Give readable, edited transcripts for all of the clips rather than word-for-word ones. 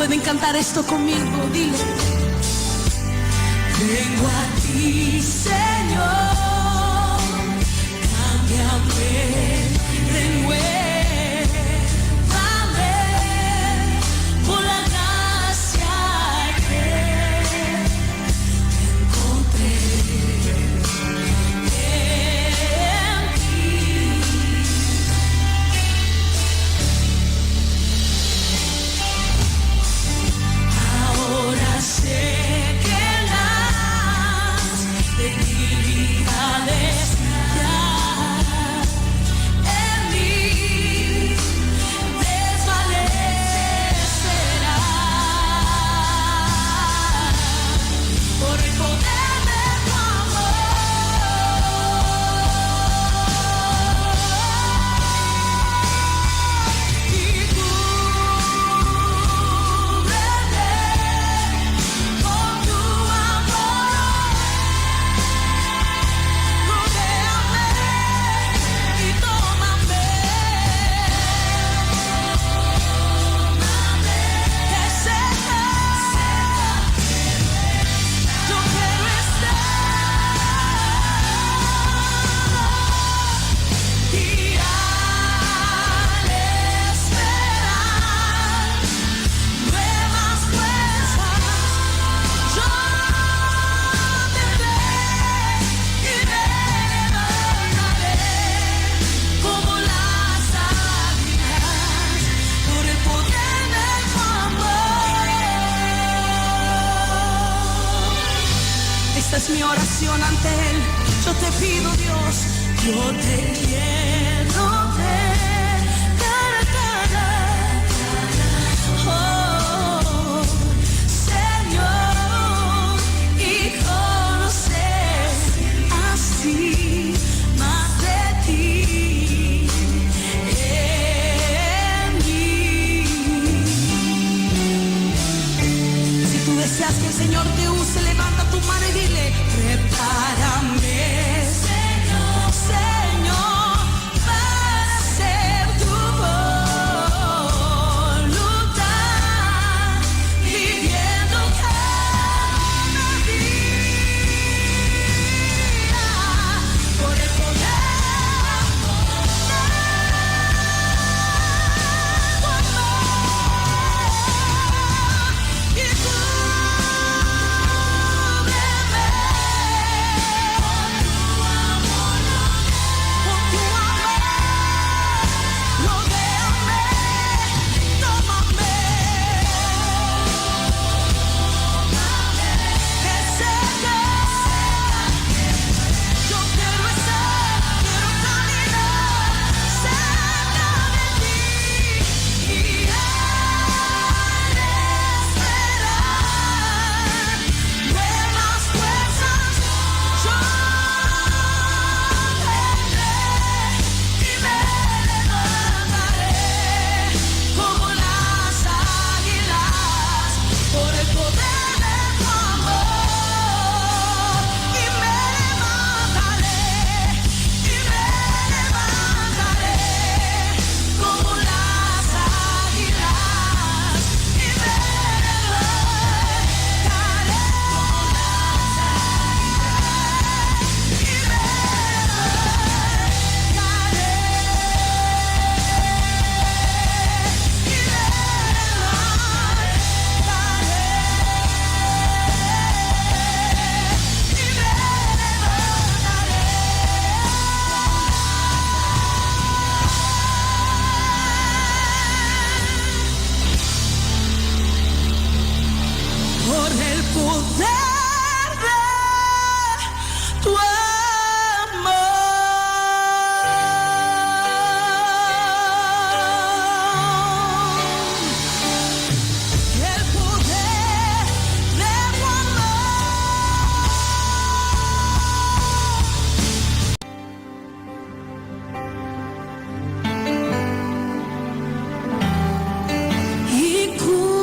Pueden cantar esto conmigo, dile. Vengo a ti, Señor, cámbiame, renuévame por la gracia que encontré en ti. Ahora sé que las debilidades ya en mí desvanecerán por el poder de tu amor. Y cúbreme con tu amor, rodéame y tómame. Que cerca yo quiero estar y al esperar nuevas fuerzas yo tendré y me levantaré como las águilas por el poder de tu amor. Esta es mi oración ante Él. Yo te pido, Dios, yo te quiero ver cara a cara. Oh, Señor, y conocer así más de ti en mí. Si tú deseas que el Señor te use, levanta tu mano y dile: Prepárame, Señor, Señor, para hacer tu voluntad, viviendo cada día por el poder de tu amor. Y cúbreme con tu amor, rodéame, tómame. Que cerca yo quiero estar, quiero caminar cerca de ti y al esperar nuevas fuerzas yo tendré y me levantaré como las águilas por el poder de tu amor y me levantaré y me levantaré como las águilas y me levantaré como las águilas y me levantaré y me levantaré y me levantaré por el poder de tu amor. El poder de tu amor. Y cúbreme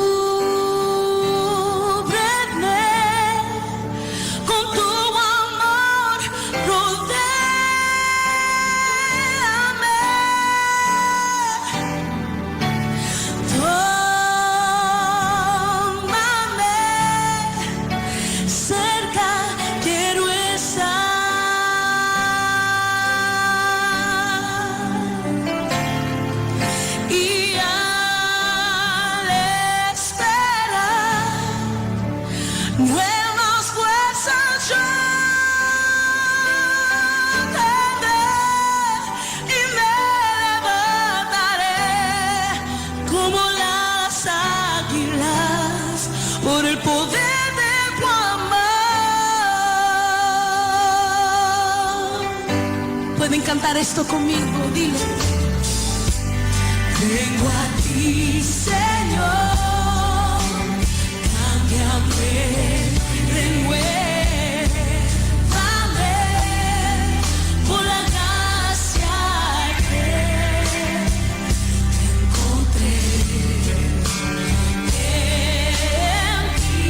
declarar esto conmigo, dile. Vengo a ti, Señor, cámbiame, renuévame por la gracia que encontré en ti.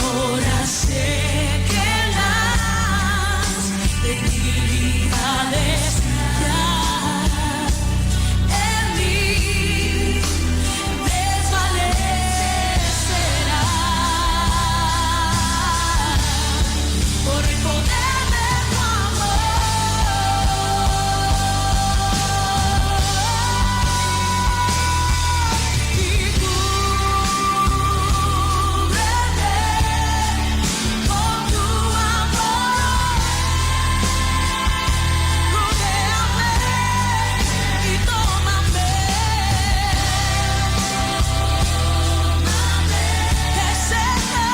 Ahora sé que las debilidades ya en mí desvanecerá por el poder de tu amor y cúbreme con tu amor, rodéame y tómame. Que cerca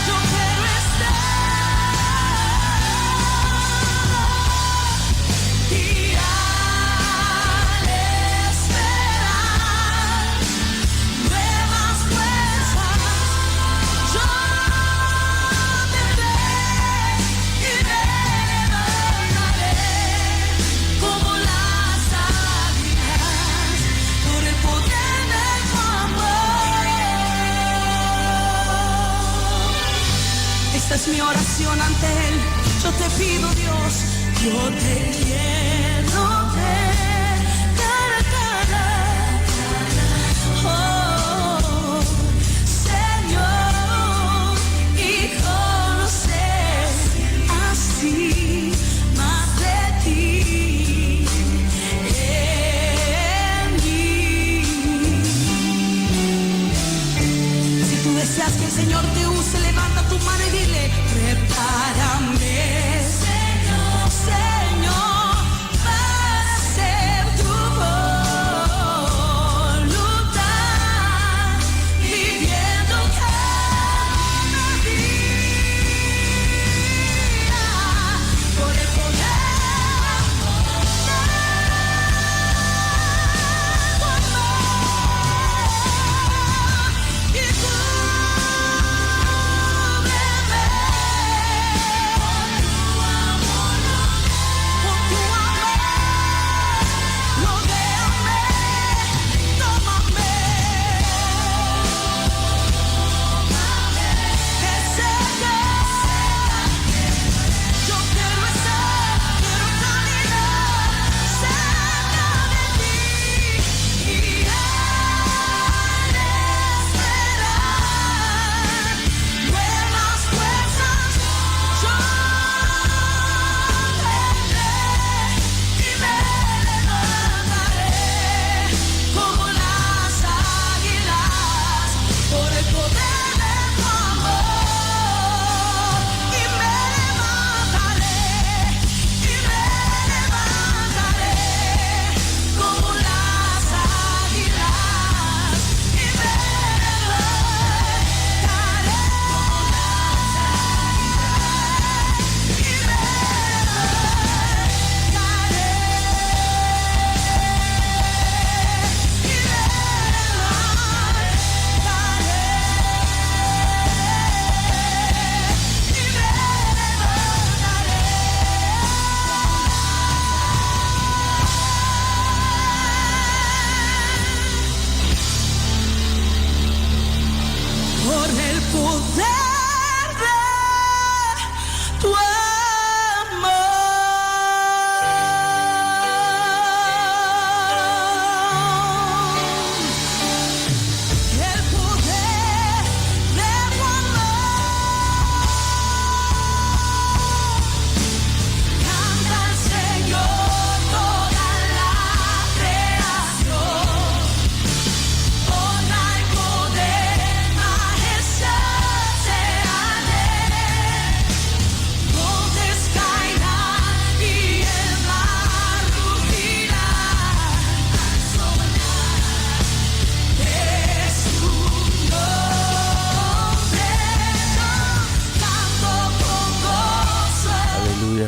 yo quiero estar y al esperar nuevas fuerzas yo tendré y me levantaré como las águilas por el poder de tu amor. Esta es mi oración ante Él. Yo te pido, Dios, yo te quiero ver cara a cara. Oh, Señor, y conocer así más de ti en mí. Si tú deseas que el Señor te use, levanta tu mano y dile, prepárame, Señor, Señor,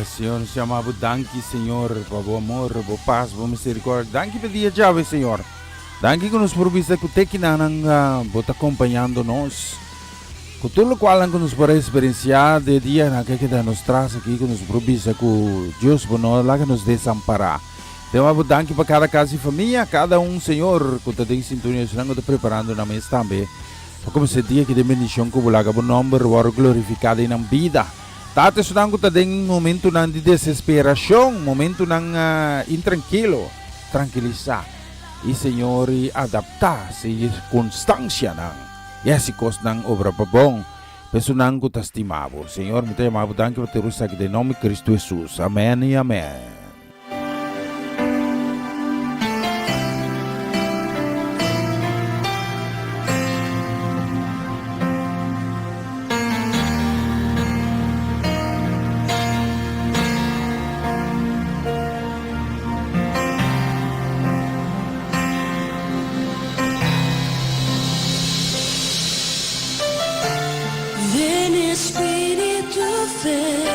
Señor, nos yama bo danki, Señor, pa bo amor, bo pas, bo misericordia. Danki pa dia djawe, Señor. Danki ku nos por bisa ku te kinanan bo ta kompañando nos. Ku tur lokualnan ku nos por a eksperensiá de dianan ke keda nos tras aki, ku nos por bisa ku Dios bo no laga nos desampará. Te yama bo danki pa kada kas i famia, kada un, Señor, ku ta den sintonia, esnan ku ta preparando nan mes tambe. Pa kuminsá e dia ki den bendishon ku bo laga bo nòmber wòrdu glorifiká den nan bida. Tata esunnan ku ta den momentunan di desesperashon, momentunan intrankilo, trankilisá i Señor i adaptá sirkunstansianan i hasi kosnan obra pa bon pa esunnan ku ta stima bo. Señor, mi ta yama bo danki pa tur esaki den nòmber di Kristu Hesus. Amèn i amèn. Ven Espíritu ven.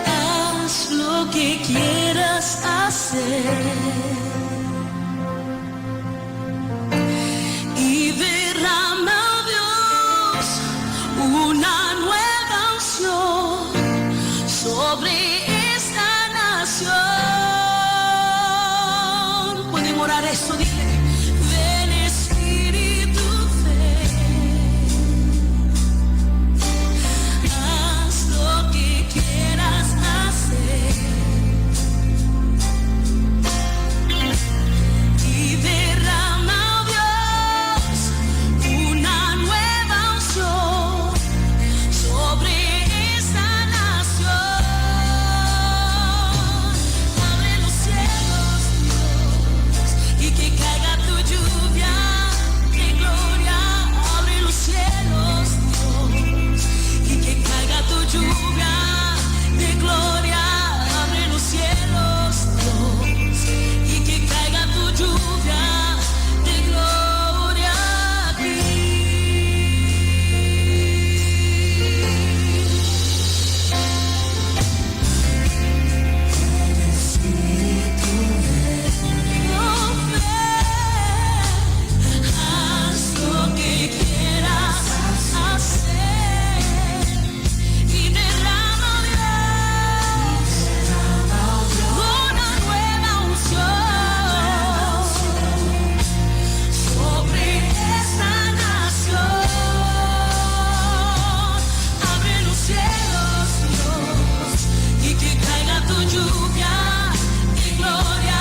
Haz lo que quieras hacer Y derrama Dios una nueva unción sobre esta nación. Pueden orar eso, dile, ven Espíritu, ven. Haz lo que quieras hacer Y derrama, oh Dios, una nueva unción sobre esta nación. Abre los cielos, Dios, y que caiga tu lluvia de gloria. Abre los cielos, Dios, y que caiga tu lluvia de gloria. Abre los cielos, Dios, y que caiga tu lluvia de gloria aquí. Oh, ven, haz lo que quieras hacer y derrama, Dios, una nueva unción sobre esta nación. Abre los cielos, Dios, y que caiga tu lluvia de gloria.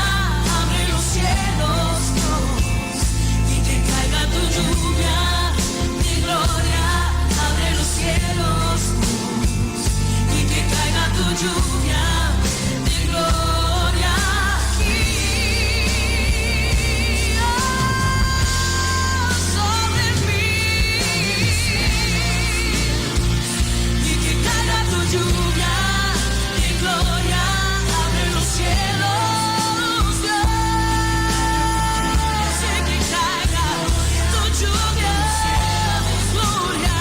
Abre los cielos, Dios, y que caiga tu lluvia de gloria. Abre los cielos, Dios, y que caiga tu lluvia de gloria aquí. Oh, sobre mí. Y que caiga tu lluvia de gloria. Abre los cielos, Dios, y que caiga tu lluvia de gloria.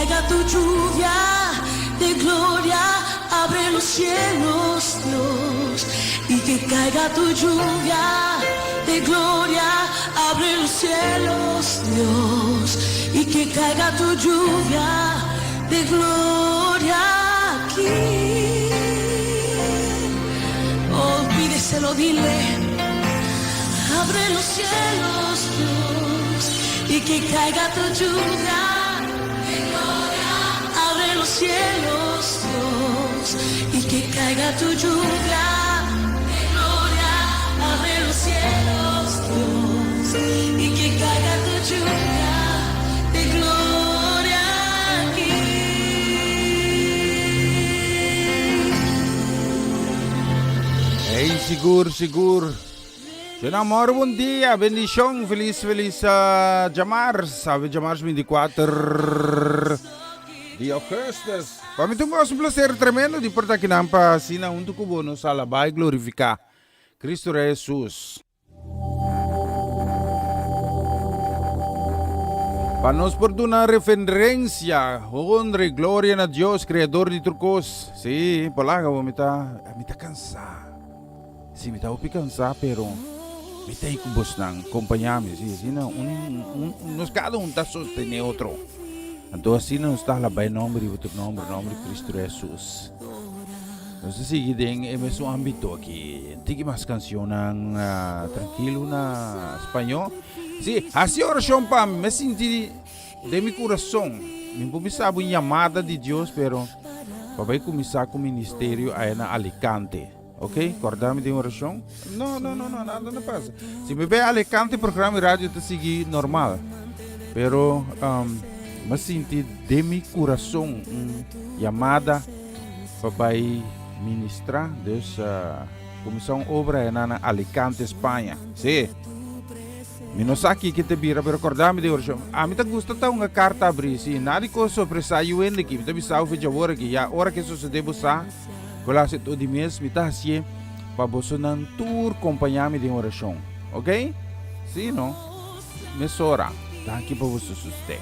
caiga tu lluvia de gloria, abre los cielos, Dios. Y que caiga tu lluvia de gloria, abre los cielos, Dios. Y que caiga tu lluvia de gloria aquí. Oh, pídeselo, dile. Abre los cielos, Dios, y que caiga tu lluvia de gloria. Abre los cielos, Dios, y que caiga tu lluvia de gloria. Abre los cielos, Dios, y que caiga tu lluvia de gloria aquí. Hey, sigur, sigur. Shon amor, bon dia, bendishon, felis, felis uh, djamars, awe djamars 24 di augustus. Pa mi ta un goso, un placer tremendo di por ta akinan pa asina huntu ku bo nos alabá i glorifiká Cristo Rey Jesus. Pa nos por duna referencia, honra i gloria na Dios, Creador di tur kos. Sí, por laga bo, mi ta, mi ta cansá. Si mi ta hopi cansá pero mi ta ei cu bosnan, compañá mi, si asina un un nos cada un ta sostené otro. Anto asina nos ta alabá e nomber riba tur nomber, nomber di Cristo Hesus. Nos ta sigui den e mesun ambito aki, tiki mas cancionnan trankilo na spañó. Si, haci oracion pa mi, mi a sinti den mi curason, mi por bisa bo un yamada di Dios pero pa bai cuminsa cu ministerio aya na Alicante. Ok, corda mi den oracion. No, no, no, no, nada no pasa. Si mi bay Alicante, programa di radio ta sigui normal. Pero um, mi sinti den mi curason un llamada pa bay ministra. Dus uh, cuminsa un obra na Alicante, Spaña. Sí. Mi no sa kiko te bira, pero corda mi den oracion. Ami ta gusta ta un carta abri, sí. Nada di cos sorpresa yu hende aki. Mi ta bisa bo fecha awor aki. Ya, ora ke sucede bo sa. Ku el hasi tur di mes, mi ta hasié pa bosonan tur kompañá mi den orashon. Oké? Sí, no? Mesora. Danki pa boso sosten.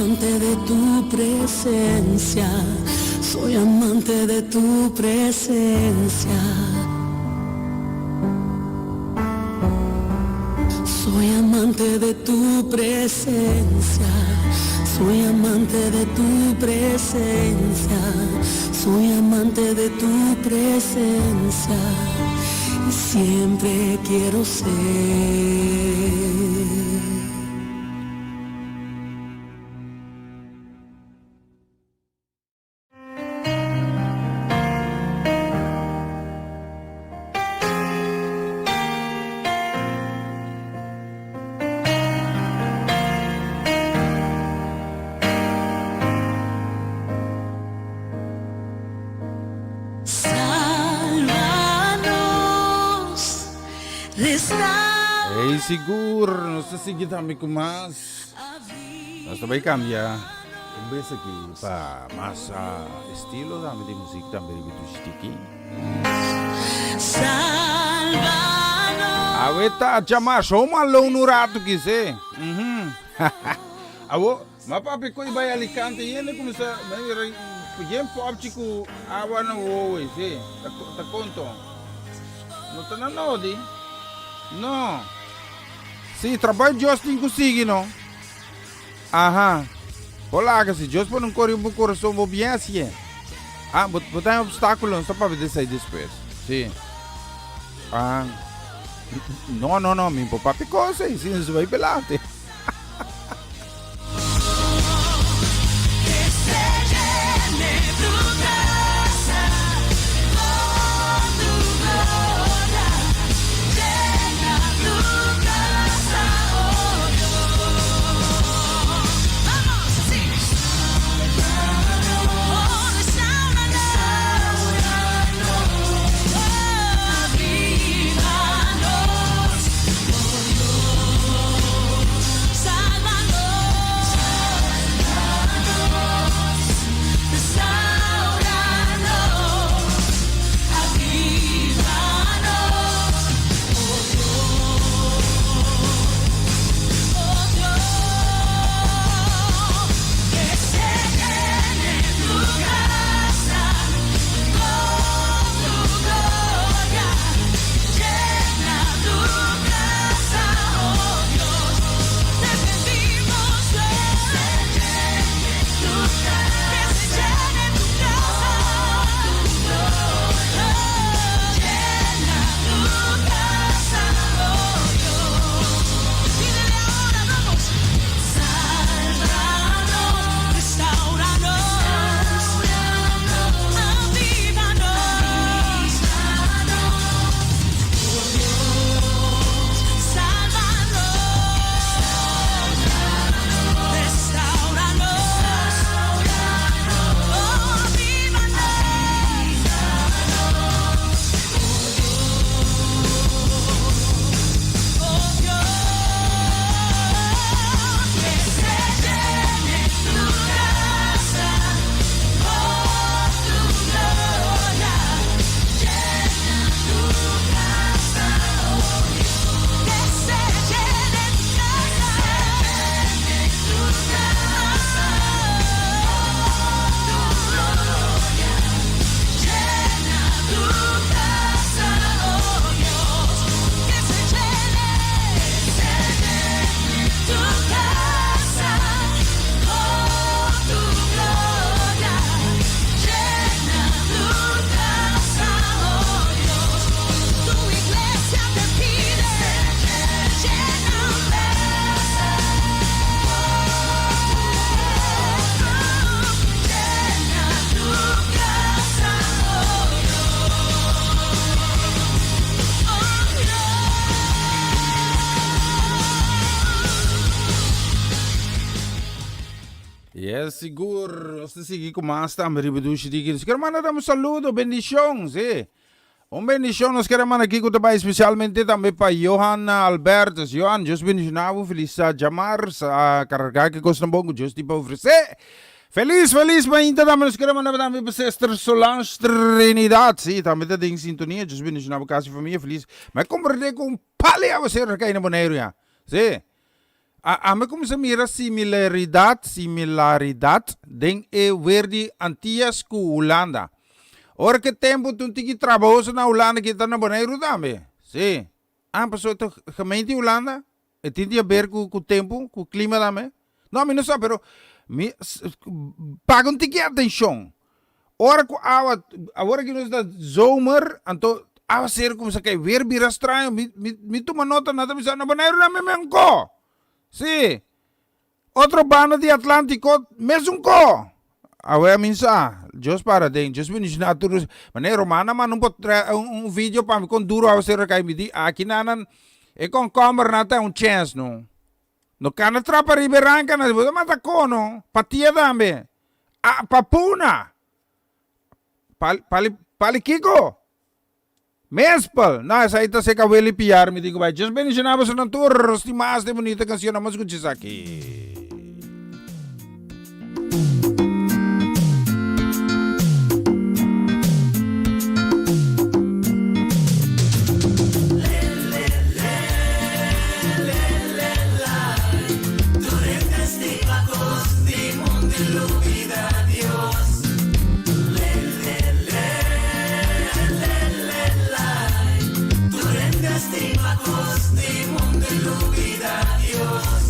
amante de tu presencia, soy amante de tu presencia. Soy amante de tu presencia, soy amante de tu presencia, soy amante de tu presencia y siempre quiero ser. Sálvanos, Ei sigur, nos ta sigui tambe ku mas. Nos ta bai kambia un bes aki pa mas estilo tambe di muzik tambe riba Dushi Tiki. Awe ta djamar show malon un ratu kise. Awo, ma papia ku i bai Alicante yende kuminsa yen popchi ku awa na wowo si. Ta konto. No ta na nodi. No. Si, trabou Dios tin ku sigui no. Aha. Bo laga si Dios pone un kori bo kurason bo bien hacié. Ah, bo, bo ta en obstáculo, no sa papia di esei despues. Si. Ah. No, no, no, mi por papia cos ei, si nos bai pelante. Yes, sigur. Nos ta sigui ku mas tambe riba Dushi Tiki. Nos quiere manda tambe un saludo, bendicion, sí. Un bendicion nos quiere manda aki ku ta bai especialmente tambe pa Johan Albertus. Johan, Dios bendiciona bo, feliz djamars, a carga ki kosnan bon ku Dios tin pa ofrece. Feliz, feliz mainta tambe nos quiere manda tambe pa Sister Solange Trinidad. Sí, tambe ta den sintonia. Dios bendiciona bo casa y familia. Feliz. Mi a comprende ku un pali aguacero ta kai na Boneiru ya. Sí. Ami kuminsá mira similaridat, similaridat den e wer di Antias ku Hulanda. Ora ku e tempu tin un tiki trabahoso na Hulanda ki ta na Boneiru tambe. Sí. Ah, pasobra ta gemeente di Hulanda e tin di haber ku ku tempu, ku klima tambe. No, mi no sa, pero mi paga un tiki atenshon. Ora ku awa, awor aki nos ta zomer, anto awaseru kuminsá kai weer bira straño. Mi mi mi tuma nota, nan ta bisa na Boneiru nan mi menko. Sí. Otro banda di Atlántiko, mesun ko. Awe mi sa, Dios para den, Dios bendiciona tur nos. Manera Romana manda un potre, un, un video pa mi kon duro awaseru a kai. Mi di, aki nan e konkomber nan ta un chens no. No kana trapa riba e ranka nan, bo ta mata kono, patia tambe. A, papuna. Pali, pali, pali kiko? Mespel. No, esai ta seka Willy Piar, mi tin ku bai. Dios bendiciona boso nan tur, stima este bunita cancion, amos escucha esaki.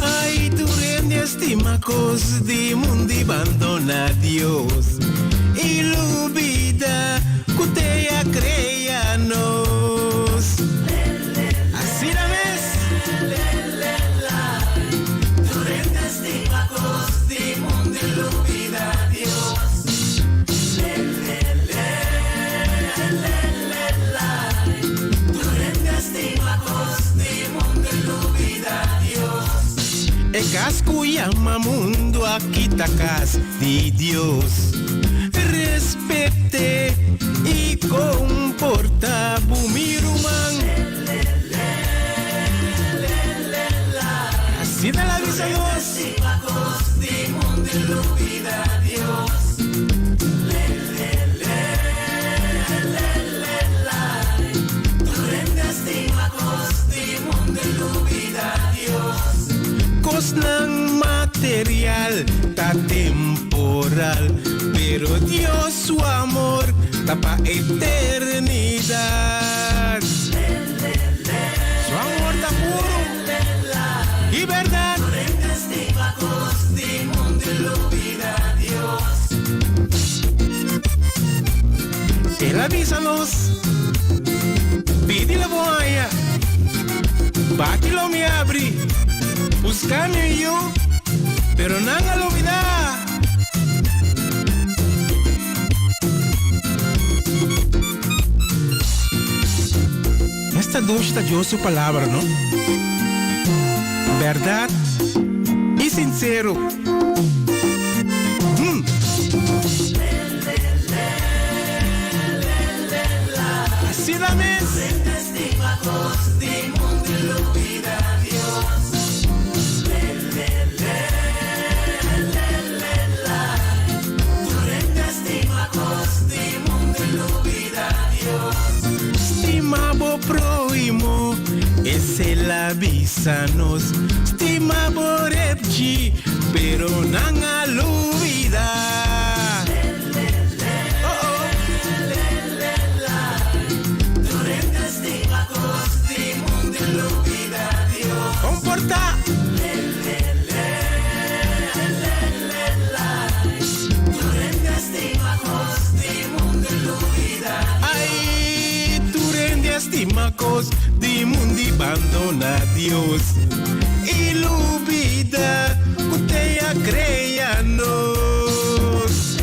Ay, tur hende stima kos di mundu i bandona Dios i lubida ku te a krea nos. Asina mes. E kas ku yama mundu aki ta kas di Dios. Respet'é i komportá bo mi ruman. Asina el a bisa nos. Kosnan material ta temporal, pero Dios su amor ta pa eternidat. Su amor ta puru i bèrdat. El a bisa nos, Pidi lo bo haña, bati lo mi abri, buska mi yu, pero nan a lubidá. Esta dushi ta Dios su palabra, no? Berdad i sincero. Hmm. Asina mes. Stima bo prohimo, esei la bisa nos. Stima bo repchi, pero nan a lubida. Oh oh. Comporta. Ai, tur hende a stima kos di mundu i bandona Dios i lubida ku te a krea nos.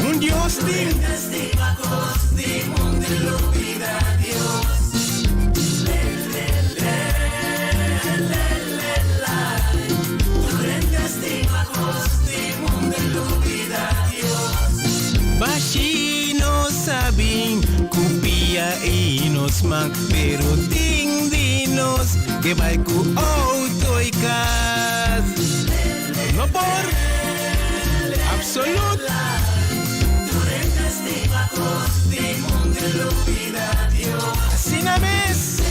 Un Dios tin. Bashi nos sabin ku pia i nos man, pero tin di nos ke bai ku outo i kas. No por, absolut. Asina mes.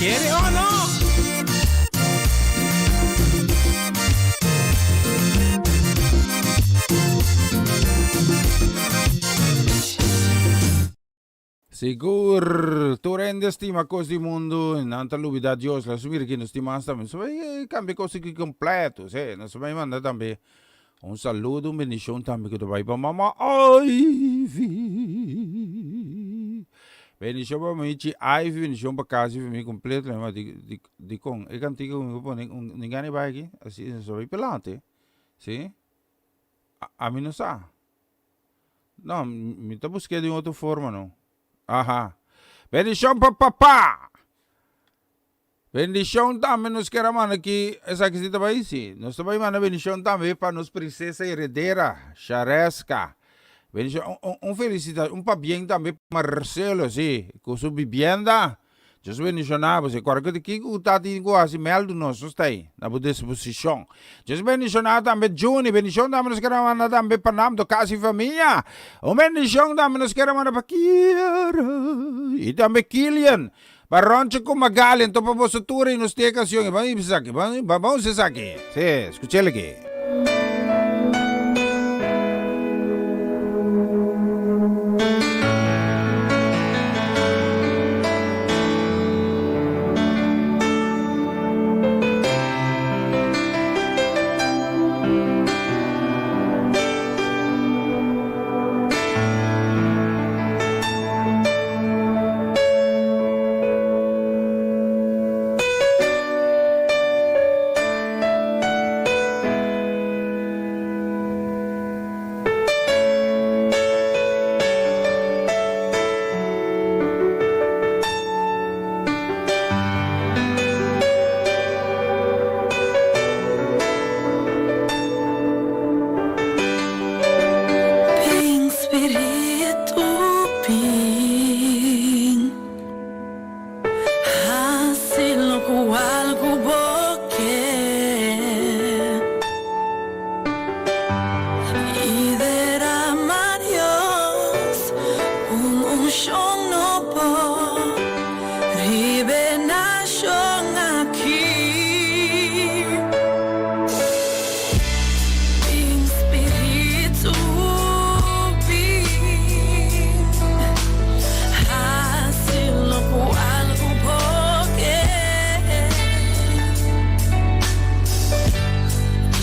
Kere o no? Sigur, tur hende stima kos di mundu i nan ta lubida Dios. Laat nos mira ki nos tin mas tambe. Nos bai kambia kos aki kompleto, sí. Nos bai manda tambe un saludo, un bendishon tambe ku ta bai pa mama Ivy. Bendishon pa mamichi Ivy, bendishon pa kas i famia kompleto. Dikon e kantika ku mi por pone ningan e bai aki? Asi nos ta bai pilante, sí. Ami no sa. No, mi ta busk'é di un otro forma no. Aha. Bendishon pa papá! Bendishon tambe nos kier a manda ki esaki si ta bai? Si. Nos ta bai manda bendishon tambe pa nos prinsesa heredera, Shareska. Bendishon, un, un, un felisita, un pabien tambe pa Marcelo, si, ku su bibienda. Dios bendishoná bo. Si kòrda ku kiko ku ta tin ku hasi mèldu nos, nos ta ei na bo disposishon. Dios bendishoná tambe Juni. Bendishon tambe nos kere manda tambe pa Namdo, kas i famia. Un bendishon tambe nos kere manda pa Kiera i tambe Kilian, pa Ronchi ku Magali. Anto pa boso tur ei nos tin e kansion ei. Ban bisa esaki, ban ban usa esaki. Si, skuch'el aki. Bin spiritu bin. Hasi lokual ku bo ke I derama Dios un unshon nobo riba e nashon aki. Bin spiritu bin Hasi lokual ku bo ke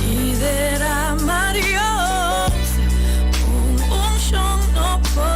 I derama Dios un unshon nobo.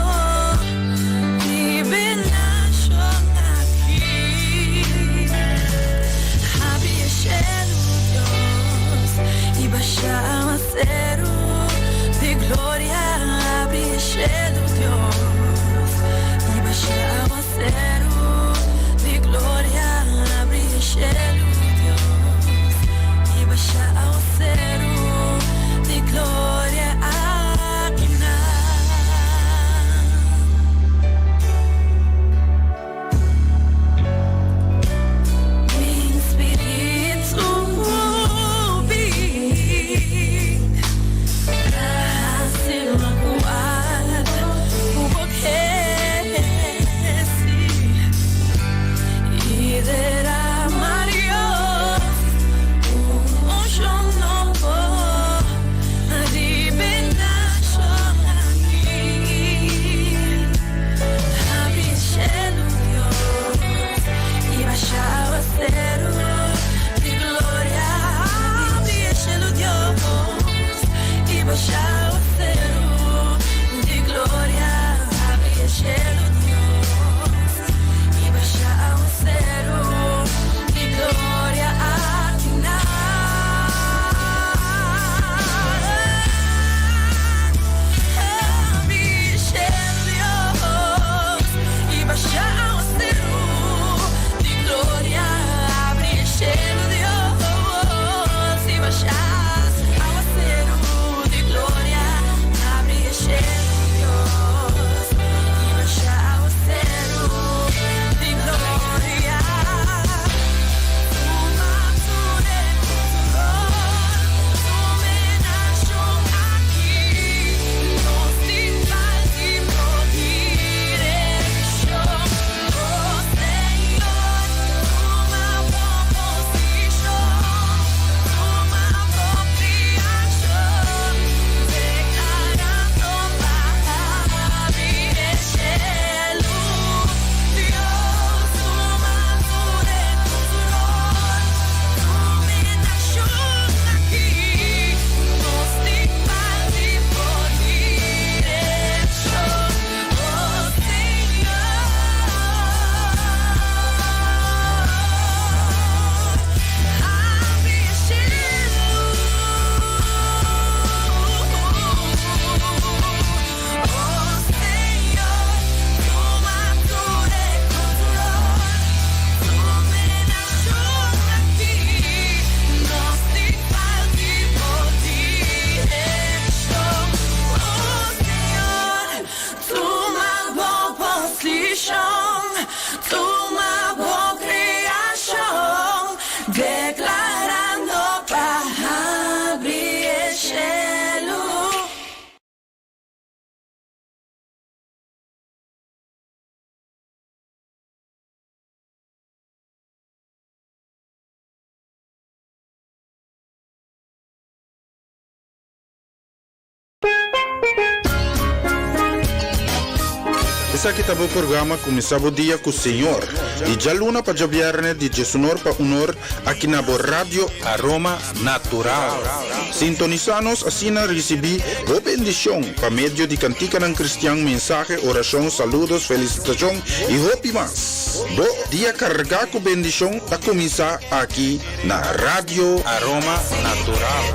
Esaki ta bo programa Kuminsá Bo Dia ku Señor, di djaluna pa djabièrnè di djesunor pa unor aki na bo Radio Aroma Natural. Sintonisá nos asina risibí bo bendishon pa medio di kantikanan kristian, mensahe, orashon, saludos, felisitashon i hopi mas. Bo dia kargá ku bendishon ta kuminsá aki na Radio Aroma Natural.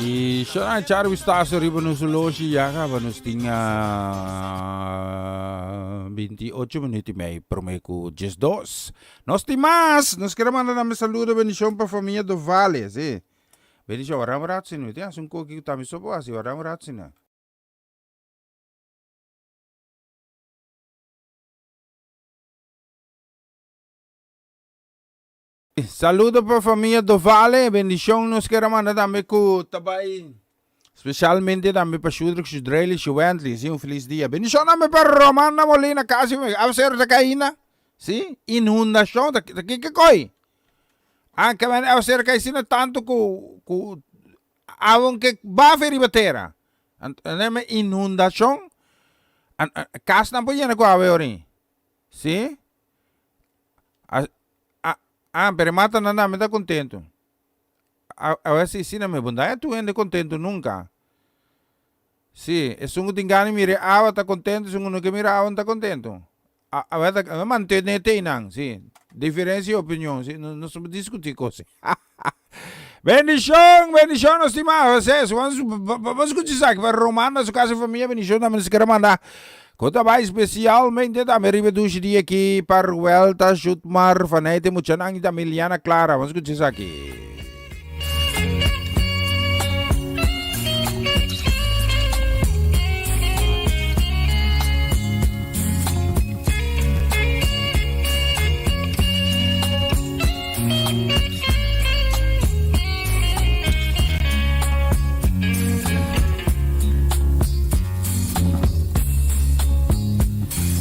Y shona echar vistazo riba nos horloge ya caba nos tin 28 minuut y mei prome cu 12. Nos tin mas! Nos quiere manda tambe saludo bendicion pa familia Dovale, si. Bendicion, ora un rato sino. Tin haci un koki cu tambe so por haci, ora un rato sino. Saludo pa famia Dovale, bendicion nos kier a manda tambe cu ta bay specialmente tambe pa Shudrick, Shudrely, Shuwendley, si un feliz dia. Bendicion tambe pa Romanda Molina, casi awaceru ta cay ainda, si, inundacion, ta kico coy? Ah, awaceru cay asina tanto cu cu aunke bafe riba tera, inundacion, casnan por yena cu awe ori, si. Ah, pero e matanan tambe ta contento. Awe si, si na mi bondad ya tur hende contento nunca. Si, esun cu tin gana di mira e awa ta contento, esun cu no ke mira awa no ta contento. Awe ta mantene te einan, si. Diferencia di opinion, si, no nos por discuti cos. Bendicion, bendicion nos stima. José, vamos scucha esaki pa Román na su casa y familia, bendicion tambe nos quiere manda. Cu ta bay especialmente tambe riba e dushi dia aki pa Ruelta, Shutmar, Vaneite, muchanan y tambe Liana Clara. Vamos scucha esaki.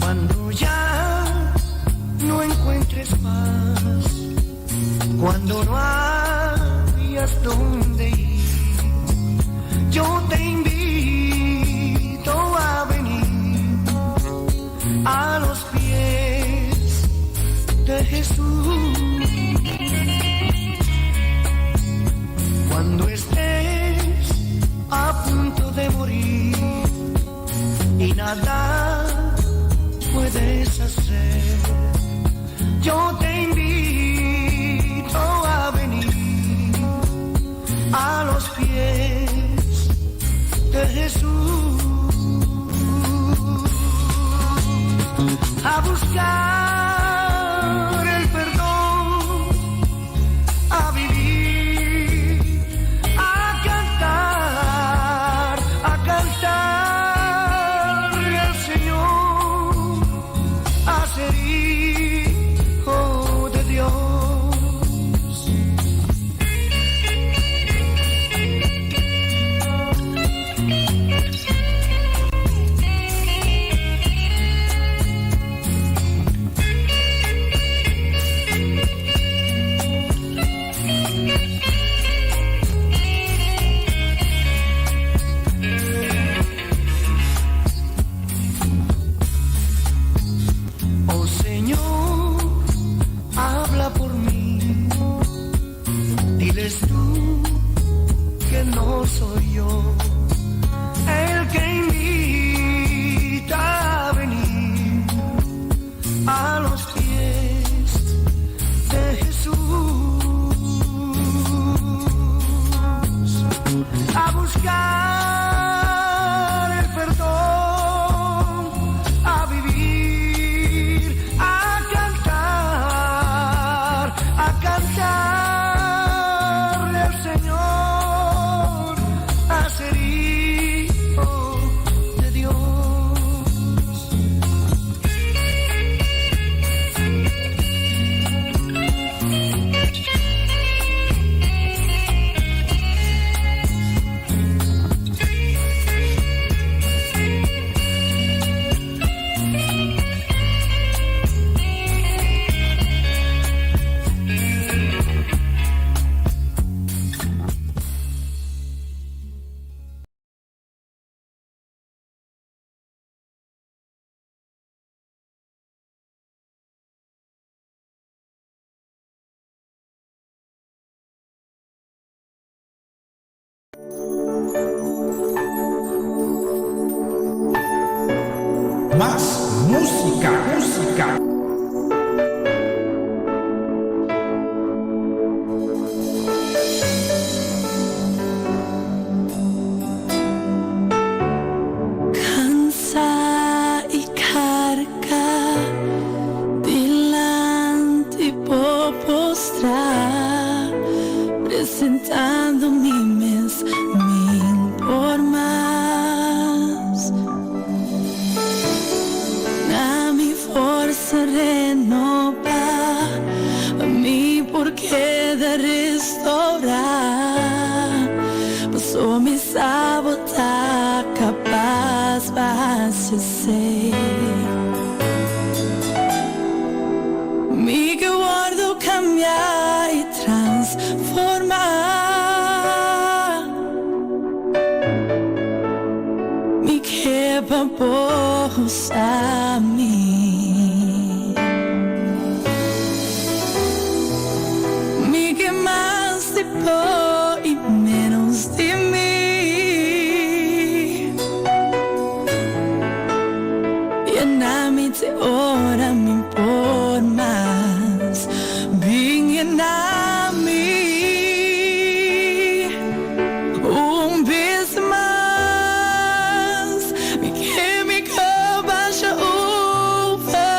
Cuando ya no encuentres paz, cuando no hayas donde ir, yo te invito a venir a los pies de Jesús. Cuando estés a punto de morir y nada puedes hacer, yo te invito a venir a los pies de Jesús. A buscar el perdón, a vivir, a cantar, a cantar al Señor, a ser hijo de Dios. Oh Señor, habla por mí. Diles tú que no soy yo el que invita a venir a los pies de Jesús a buscar el perdón, a vivir, a cantar, a cantarle al Señor, a ser hijo de Dios. Mas musica, musica. Cansa y carga dilanti bo postra presentando mi mes mi'n por mas Na mi forsa renoba pa mi por keda restaura Paso mi sa bo ta kapas pa hasi esei. Mi ke wordo cambia y transforma. Mi ke pa bo usa mi. Mi ke mas di bo y menos di mi. Yena mi te ora mi por mas. Bin yena mi un bes mas. Mi ke mi cup basha overflow.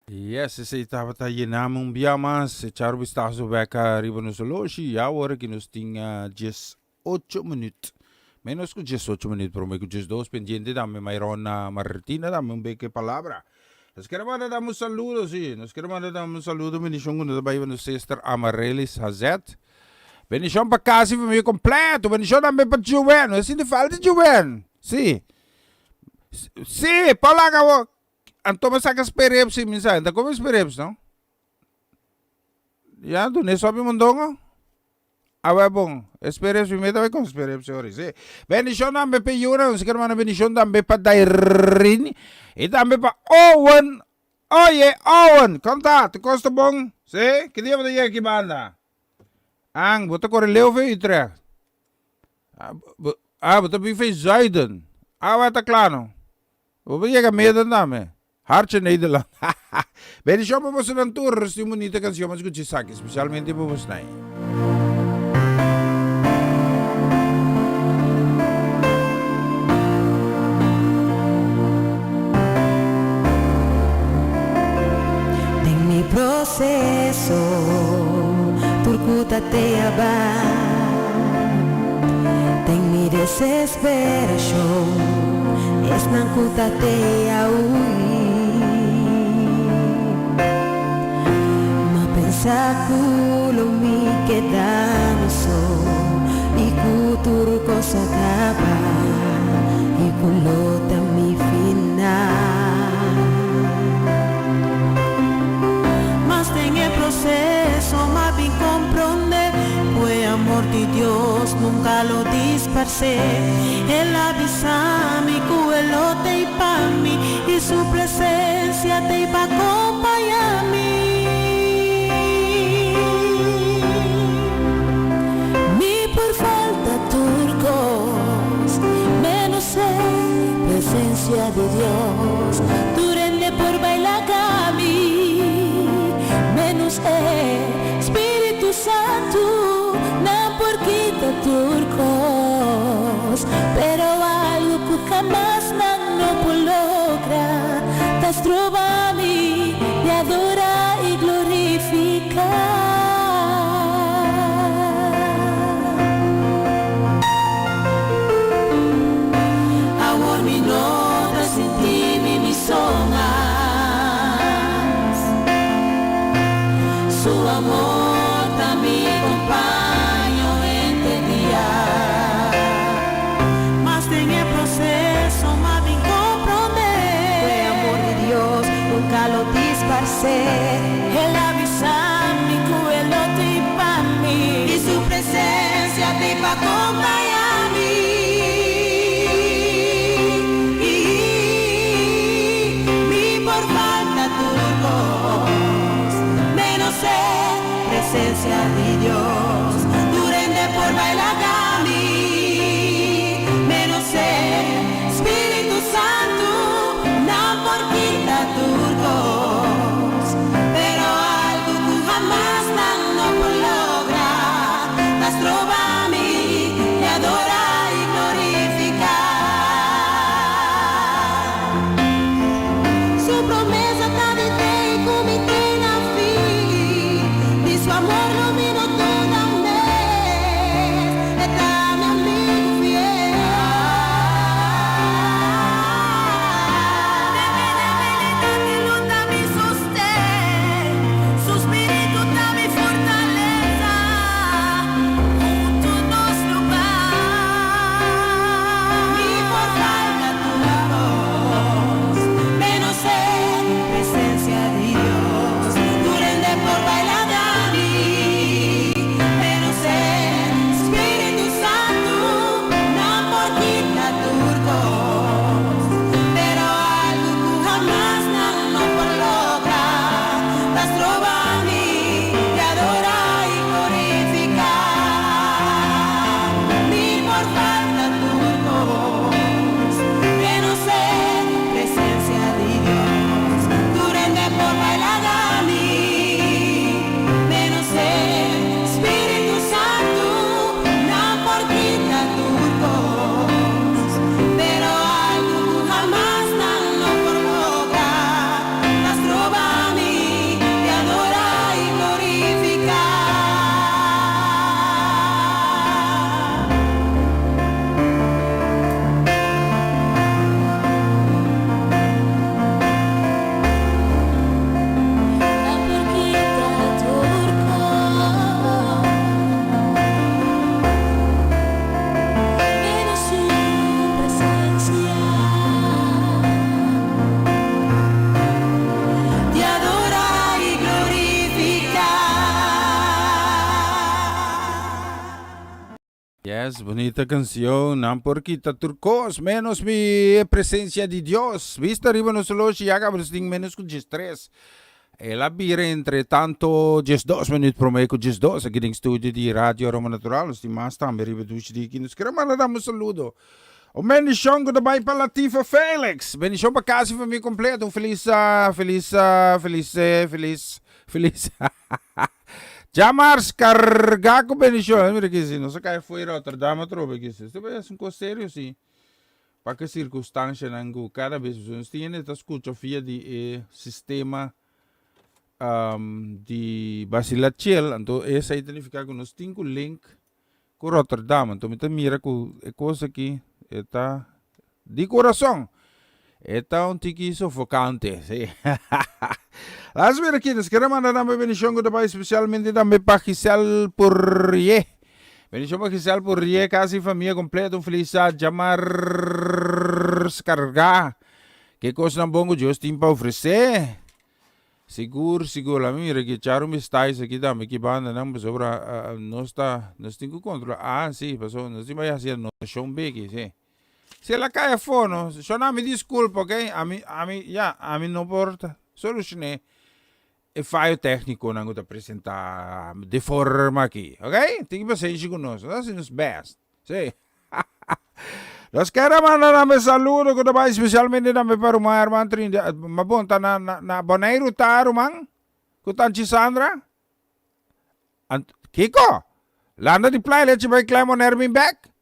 Yes, esei tabata yenami un bia mas. Echar un bistazo bek riba nos oloshi y awor ki nos tin 18 minuut. Menos ku 18 minuut, prome ku 12 pendiente tambe Myron Martina tambe un beke palabra. Nos kere manda dam un saludo, si. Nos kere manda dam un saludo bendicion ku nos ta bai pa nos sister Amarelys Hazet. Bendicion pa casi familia completo. Bendicion tambe pa Joen. No sinti falta Joen. Si. Si, pa laga bo. Anto mi saka sperep si mi sa. Ta come sperep, no? Ya, dune sopi mondongo. Awe bon. Sperep si mi ta con sperep si ori. Si. Bendicion tambe pa Yuna. Nos quiere manda bendicion tambe pa Dairin. Y tambe pa Owen. Oye, Owen, kon ta? Te kosta bon? Si? Ki dia bo ta yega ki banda? Ang, bo ta kore leu fe Utrecht. Ah, bo, ah, bo ta bin fe Zuiden. Awe ta kla no. Bo por yega Midden tambe. Hartje Nederland. Bendicion pa bosonan tur. Resti un bunita cancion pa scucha esaki, specialmente pa bosnan. Den mi proceso tur cu ta te aba Den mi desesperacion esnan cu ta te a hui Ma pensa cu lo mi keda mi so y cu tur cos a caba y cu lo ta mi final. Mas den e proceso m'a bin comprende cu e amor di Dios nunca lo disparce. El a bisa mi cu e lo t'ey pa mi y su presencia t'ey pa compaña mi. Mi por falta tur cos, menos e presencia di Dios. Tur hende por baila cami, menos e Spiritu Santu. Nan por kita tur cos, pero algo cu hamas nan no por logra ta stroba mi di adora y glorifica. Awor mi no ta sinti mi mi so mas. Su amor ta mi compaño henter dia. Mas den e proceso m'a bin comprende. Cu e amor di Dios nunca lo disparce. El a bisa mi cu e lo t'ey pa mi. Y su presencia t'ey pa compaña mi. Mi por falta tur cos, menos e presencia di Dios. Tur hende por baila cami, menos e Spiritu Santu. Nan por kita tur cos, pero algo cu hamas nan no por logra, ta stroba mi di adora y glorifica. Su promesa ta di te y cu mi te na fin, di su amor lo mi no duda mes, e ta mi amigo fiel. Den mi debilidat e lo ta mi sosten, su spiritu ta mi fortalesa, huntu nos lo bai. Mi por falta tur cos, menos e presencia di Dios. Tur hende por baila na mi, menos e Spiritu Santu. Yes, bunita canción. Nan por kita tur cos, menos mi presencia di Dios. Vista riba nos horloge, ya caba nos tin menos cu diestres. El a bira entre tanto diesdos minuut prome cu diesdos aki den studio di Radio Aroma Natural. Nos tin mas tambe riba dushi di aki. Nos kere manda dam un saludo. Un bendicion cu ta bay pa Latifa Felix. Bendicion pa casa y famia completo. Un feliz, feliz, feliz, feliz, feliz. Djamars carga cu bendicion. Mira aki si nos a cay fo'i Rotterdam atrobe aki si. Este bay haci un cos serio si. Pa ke circunstancianan cu cada bes nos tin hende ta scucha via di e sistema di Basilachel. Anto esey ta nifica cu nos tin cu link cu Rotterdam. Anto mi ta mira cu e cos aki e ta di corazon. E ta un tiki sofocante, si. Las mira aki, nos kere manda tambe bendicion cu ta bay specialmente tambe pa Giselle Pourier. Bendicion pa Giselle Pourier, casa y famia completo. Un feliz djamars carga. Ke cosnan bon cu Dios tin pa ofrece. Sigur, sigur. Lami mira aki, echar un bistais aki tambe ki banda nan, pasobra nos ta, nos tin cu controla. Ah, si, pasobra nos tin bay haci anotacion beki, si. Si el a cay afo no, shona mi disculpa, ok? Ami, ami, ya, ami no por solucion'é e fayo tecniconan cu ta presenta di forma aki, ok? Tin pasenshi cu nos, nos ta haci nos best, si. Nos kier a manda tambe saludo cu ta bay specialmente tambe pa ruman Herman Trinidad, ma bon ta na, na, na Boneiru ta ruman? Cu tanchi Sandra? Ant, kico? Landa di playa lechi bay Clemon Erwin bek?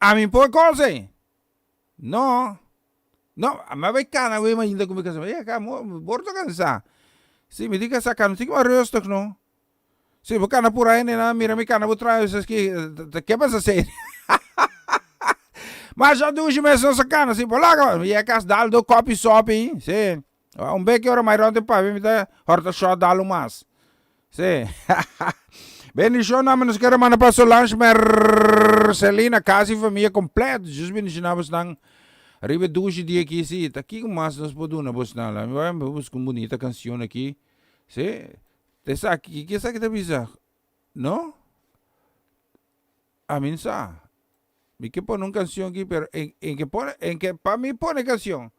Ami por kos ei? No. No, mi a bai kana wei mainta ku mi kasa. Mi a bor ta kansa. Si, mi tin kasa kana, mi tin mas rustig no. Si, bo kana pura hende nan mira mi kana bo traha esaki, ta ke pasa sei? Masha dushi mes nos a kana, si, bo laga, mi yega kas dal do kopi sopi, si. Un beki ora mai rond e papia mi ta horta shot dal un mas. Sí. Bendicion nos kere manda pa Solange Mercelina, casa y familia completo. Dios bendiciona bosnan. Riba dushi dia aki, sí. Ta kiko mas nos por duna bosnan? La mi bai busca un bonita cancion aki. Sí. Ta esaki, kiko esaki ta bisa? No? Ami no sa. Mi ke pone un cancion aki, pero en, en ke pone, en ke pa mi pone cancion.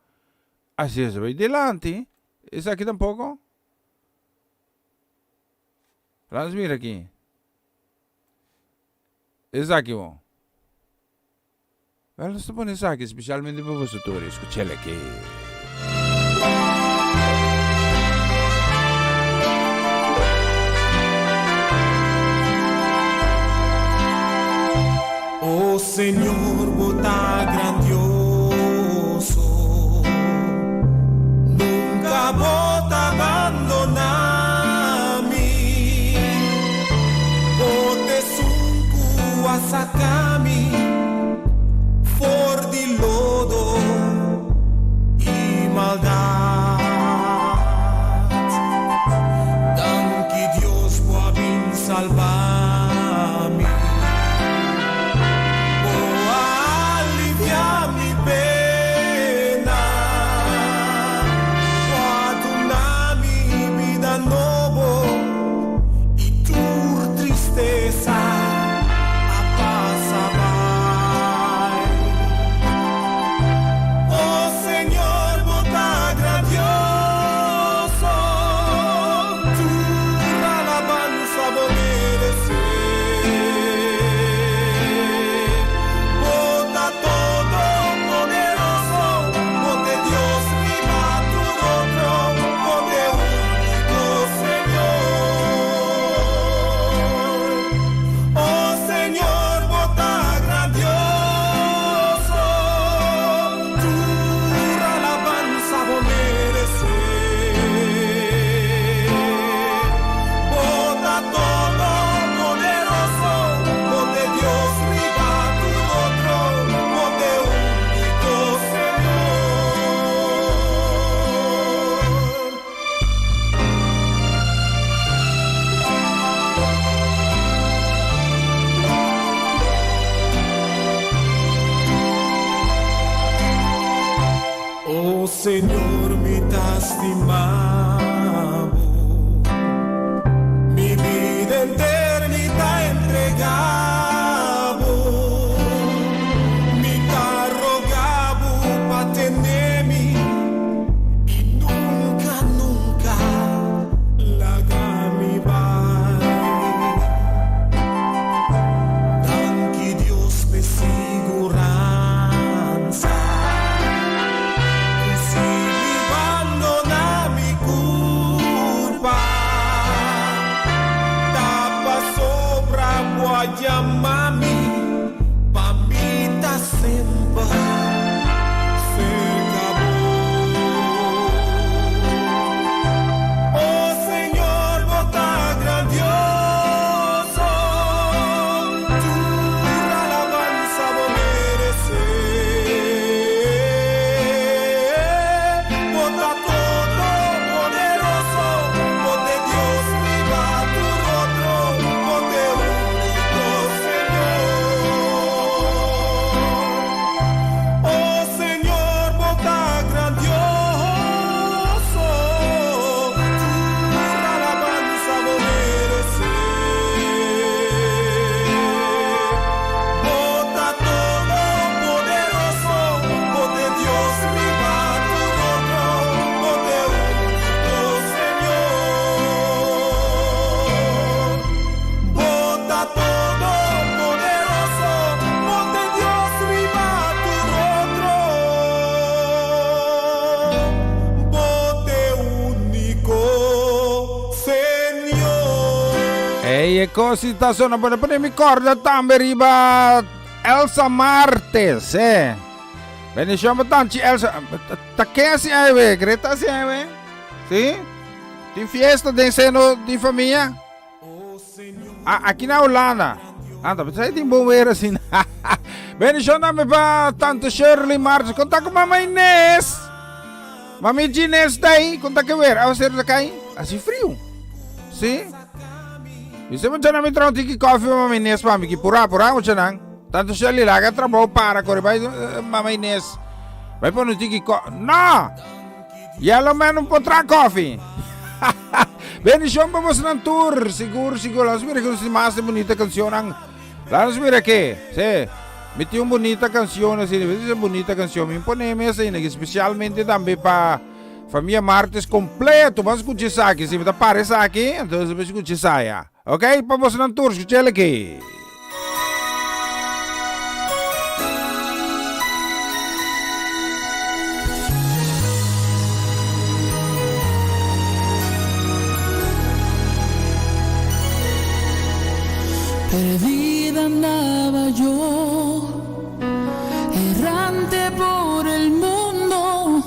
Así es, bai dilanti. Esaki tampoco. Laat nos mira aki. Esaki bo. Wel, nos ta pone esaki specialmente pa boso tur. Escuchel aki. O Señor, bo ta grandioso, nunca bo ta bandoná mi. Bo t'esun cu a saca mi for di lodo y maldad. Danki Dios bo a bin salba mi. Bo a alivia mi pena. Bo a duna mi bida nobo y tur tristesa a pasa bai. O Señor, bo ta grandioso, tur alabansa bo meresé. Bo ta todopoderoso, bo t'e Dios riba tur otro, bo t'e úniko Señor. O Señor, bo ta grandioso, tur alabansa bo meresé. Bo ta todopoderoso, bo t'e Dios riba tur otro, bo t'e úniko Señor. O Señor, mi ta stima bo, mi bida enter mi ta entrega bo. Ei, e cos ta sona bueno. Pone mi corda tambe riba Elsa Martes, eh. Bendición pa tanchi Elsa. Ta ke así ay we? Greta así ay we? Sí? Tin fiesta den seno di famia? Ah, aki na Holanda. Anda, pero tin bon weer así. Bendición tambe pa tante Shirley Martes. Konta ku mama Inés. Mami Ginés ta ahí. Konta ke weer. Awa ser ta kai. Así frio. Sí? Dice muchanan mi traha un tiki koffie pa mama Inés pa mi ki pura pura muchanan. Tante Shirley laga trabou para kore bai mama Inés. Bai pone un tiki ko. No! Yellow man no por traha koffie. Bendicion pa bosonan tur. Sigur sigur. Laat nos mira ke nos tin mas de bunita cancionnan. Laat nos mira ke. Sí. Mi tin un bunita cancion asina. Mi tin un bunita cancion. Mi pone mes asina. Especialmente tambe pa famia Martes completo. Ban scucha esaki. Si mi ta para esaki, entonces ban scucha esaya. Ok, pa bosonan tur. Scucha el aki. Perdida andaba yo, errante por el mundo,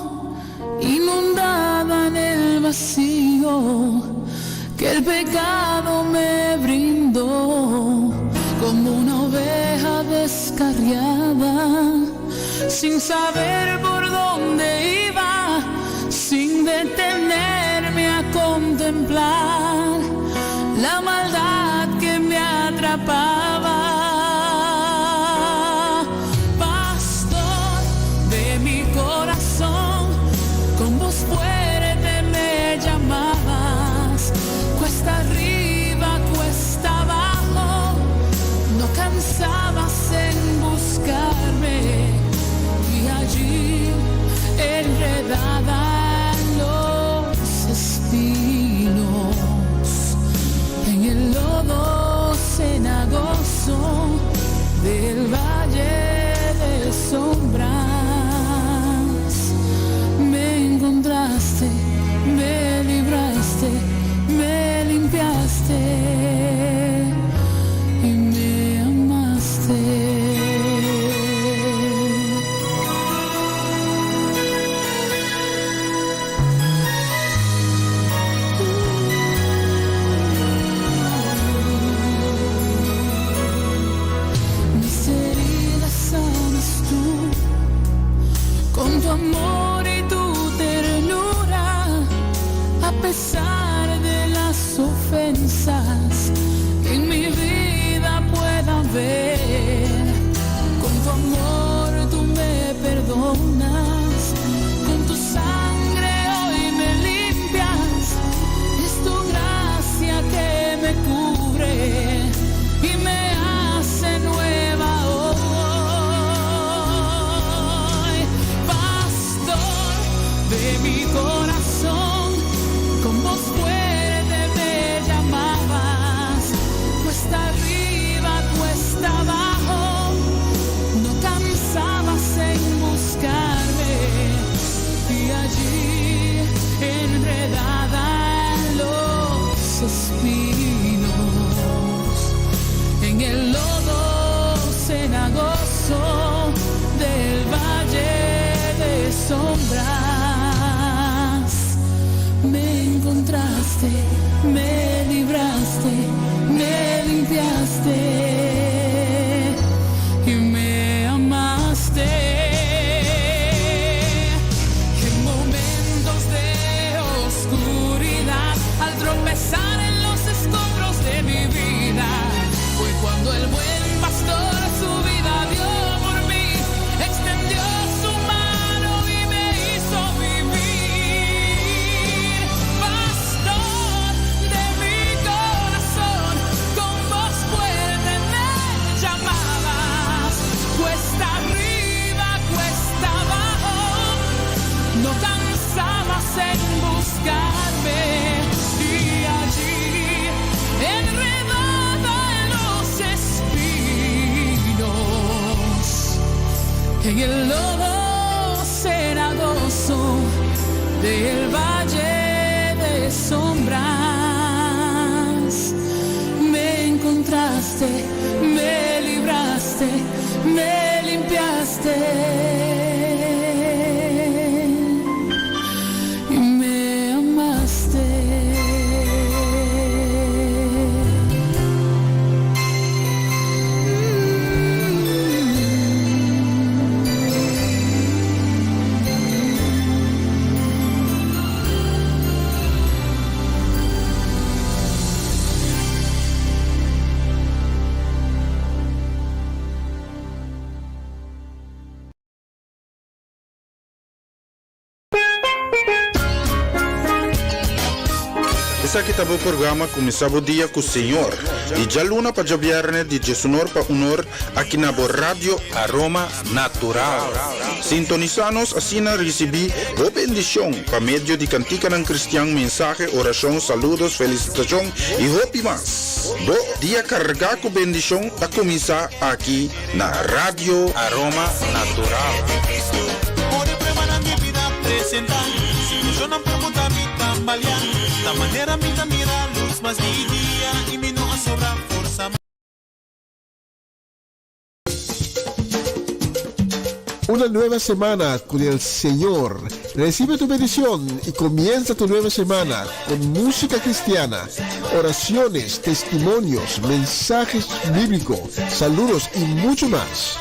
inundada en el vacío que el pecado me brindó, como una oveja descarriada, sin saber por dónde iba, sin detenerme a contemplar la maldad que me atrapaba. Pastor de mi corazón, con voz fuerte me llamabas, cuesta arriba, cuesta abajo, no cansabas en buscarme y allí enredada en los espinos, en el lodo cenagoso del valle de sombras, me encontraste, me libraste, me limpiaste y me amaste. Mis heridas sanas tú, con tu amor y tu ternura, a pesar de las ofensas que en mi vida pueda haber. Con tu amor tú me perdonas, con tu sangre hoy me limpias, es tu gracia que me cubre y me hace nueva hoy. Pastor de mi corazón, con voz fuerte me llamabas, cuesta arriba, cuesta abajo, no cansabas en buscarme y allí enredada en los espinos, en el lodo cenagoso del valle de sombras, me encontraste, me libraste, me limpiaste y me amaste. En momentos de oscuridad, al tropezar en los escombros de mi vida, fue cuando el buen pastor su vida dio por mí, extendió su mano y me hizo vivir. Pastor de mi corazón, con voz fuerte me llamabas, cuesta arriba, cuesta abajo, no cansabas en buscarme y allí, enredada en los espinos, en el lodo cenagoso del valle de sombras, me salvaste, me libraste, me limpiaste y me amaste. Esaki ta bo programa Kuminsá bo dia ku Señor, di djaluna pa djabièrnè di diesunor pa unor aki na bo Radio Aroma Natural. Sintonisá nos asina risibí bo bendishon pa medio di kantikanan kristian, mensahe, orashon, saludos, felisitashon i hopi mas. Bo dia kargá ku bendishon ta kuminsá aki na Radio Aroma Natural. Una nueva semana con el Señor. Recibe tu bendición y comienza tu nueva semana con música cristiana, oraciones, testimonios, mensajes bíblicos, saludos y mucho más.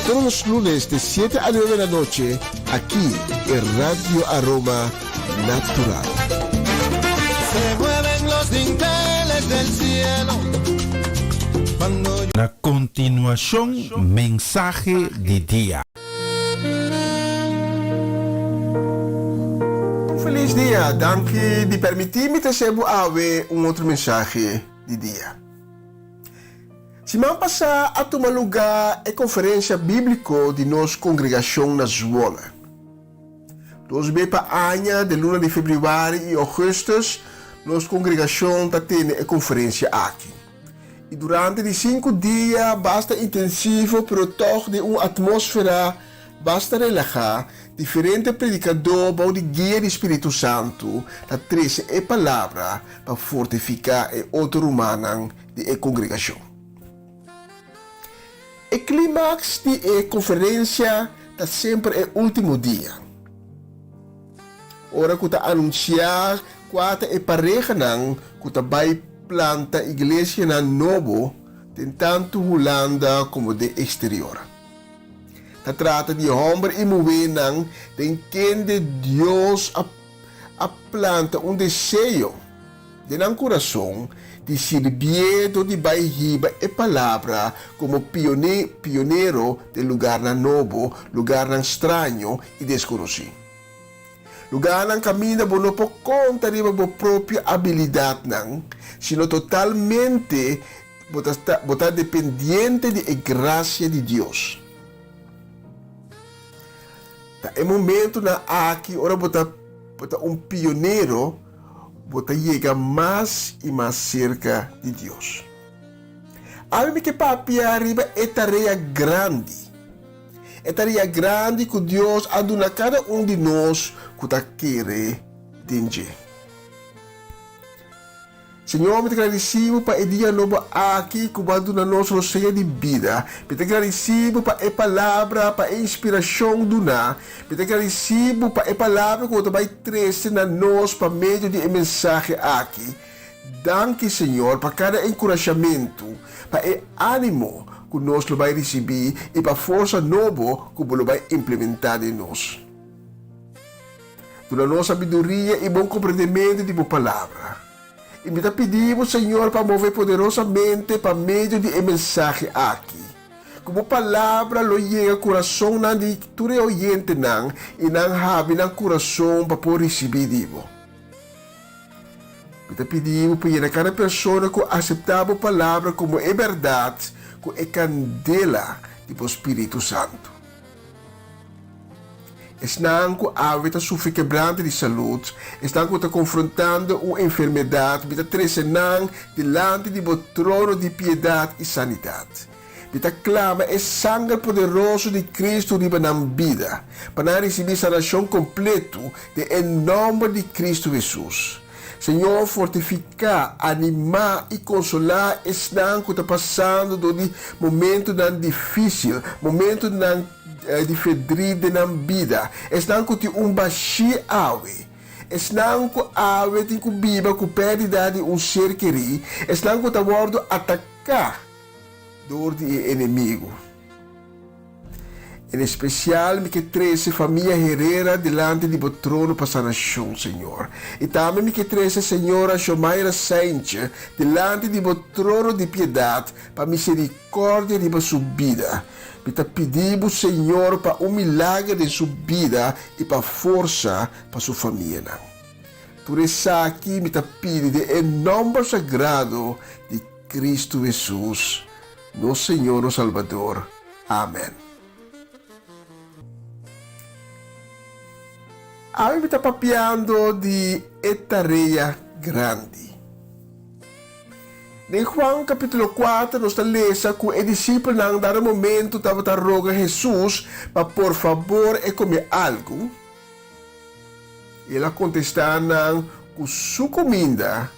Todos los lunes de 7 a 9 de la noche, aquí en Radio Aroma Natural. Se mueven los dinteles del cielo. Cuando Na kontinuashon mensahe di dia. Un felis dia, danki di permití mi trese bo awe un otro mensahe di dia. Siman pasá a tuma lugá e konferensia bíbliko di nos kongregashon na Zwolle. Dos be pa aña, den luna di febrüari i ougùstùs, nos kongregashon ta tene e konferensia aki. I durante di sinku dia basta intensivo pero tòg den un atmósfera basta relahá, diferente predikadó bou di guia di spiritu santu ta trese e palabra pa fortifiká e otro rumannan di e kongregashon. E klimaks di e konferensia ta semper e último dia, ora ku ta anunsiá kua ta e parehanan ku ta bai planta iglesianan nobo den tantu Hulanda komo den eksterior. Ta trata di hòmber i muhénan den kende Dios a a planta un deseo den nan kurason di sirbié dor di bai hiba e palabra komo pionero den lugarnan nobo, lugarnan straño i deskonosí. Lugarnan kaminda bo no por konta riba bo propio abilidatnan, sino totalmente bo ta bo ta dependiente di e grasia di Dios. Ta e momentunan aki ora bo ta bo ta un pionero, bo ta yega mas i mas serka di Dios. Awe mi ke papia riba e tarea grandi, e tarea grandi ku Dios a duna kada un di nos ku ta kere den dje. Señor, mi ta gradisí Bo pa e dia nobo aki ku Bo a duna nos rosea di bida. Mi ta gradisí Bo pa e palabra, pa e inspirashon duná. Mi ta gradisí Bo pa e palabra ku Bo ta bai trese na nos pa medio di e mensahe aki. Danki, Señor, pa kada enkurashamentu, pa e ánimo ku nos lo bai risibí i pa forsa nobo ku Bo lo bai implementá den nos. Duna nos sabiduria i bon komprendementu di bo Palabra. I mi ta pidi bo, Señor, pa move poderosamente pa medio di e mensahe aki, ku bo Palabra lo yega kurasonnan di tur e oyentenan i nan habri nan kurason pa por risibí di bo. Mi ta pidi bo pa yena kada persona ku aseptá bo Palabra komo e bèrdat ku e kandela di bo Spiritu Santu. Esnan ku awe ta sufri kebrante di salud, esnan ku ta konfrontando un enfermedat, mi ta trese nan dilanti di bo trono di piedat i sanidat. Mi ta klama e sanger poderoso di Kristu riba nan bida, pa nan risibí sanashon kompletu den e nòmber di Kristu Hesus. Señor, fortifiká, animá i konsolá esnan ku ta pasando dor di momentunan difísil, momentunan di ferdrit den nan bida, esnan ku tin un bashí awe, esnan ku awe tin ku biba ku pèrdida di un ser kerí, esnan ku ta wòrdu ataká dor di e enemigu. En especial mi ke trece famia Herrera dilanti di bo trono pa sanacion, Señor. Y tambe mi ke trece señora Shomaira Saintje dilanti di bo trono di piedad pa misericordia riba su bida. Mi ta pidi bo, Señor, pa un milager den su bida y pa forsa pa su famianan. Tur esaki mi ta pidi den e nomber sagrado di Cristo Jesus. Nos Señor nos Salbador. Amen. Awe mi ta papiando di e tarea grandi. Den Juan capítulo 4 nos ta lesa cu e discipelnan dado momento tabata roga Jesus pa por fabor e come algo. Y el a contesta nan cu su cuminda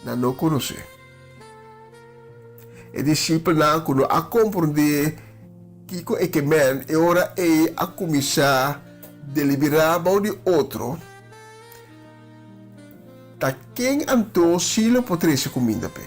nan no conoce. E disipelnan ku no a komprondé kiko e ke men e ora ei a kuminsá deliberá bou di otro, Ta ken anto si lo por trese kuminda p'e?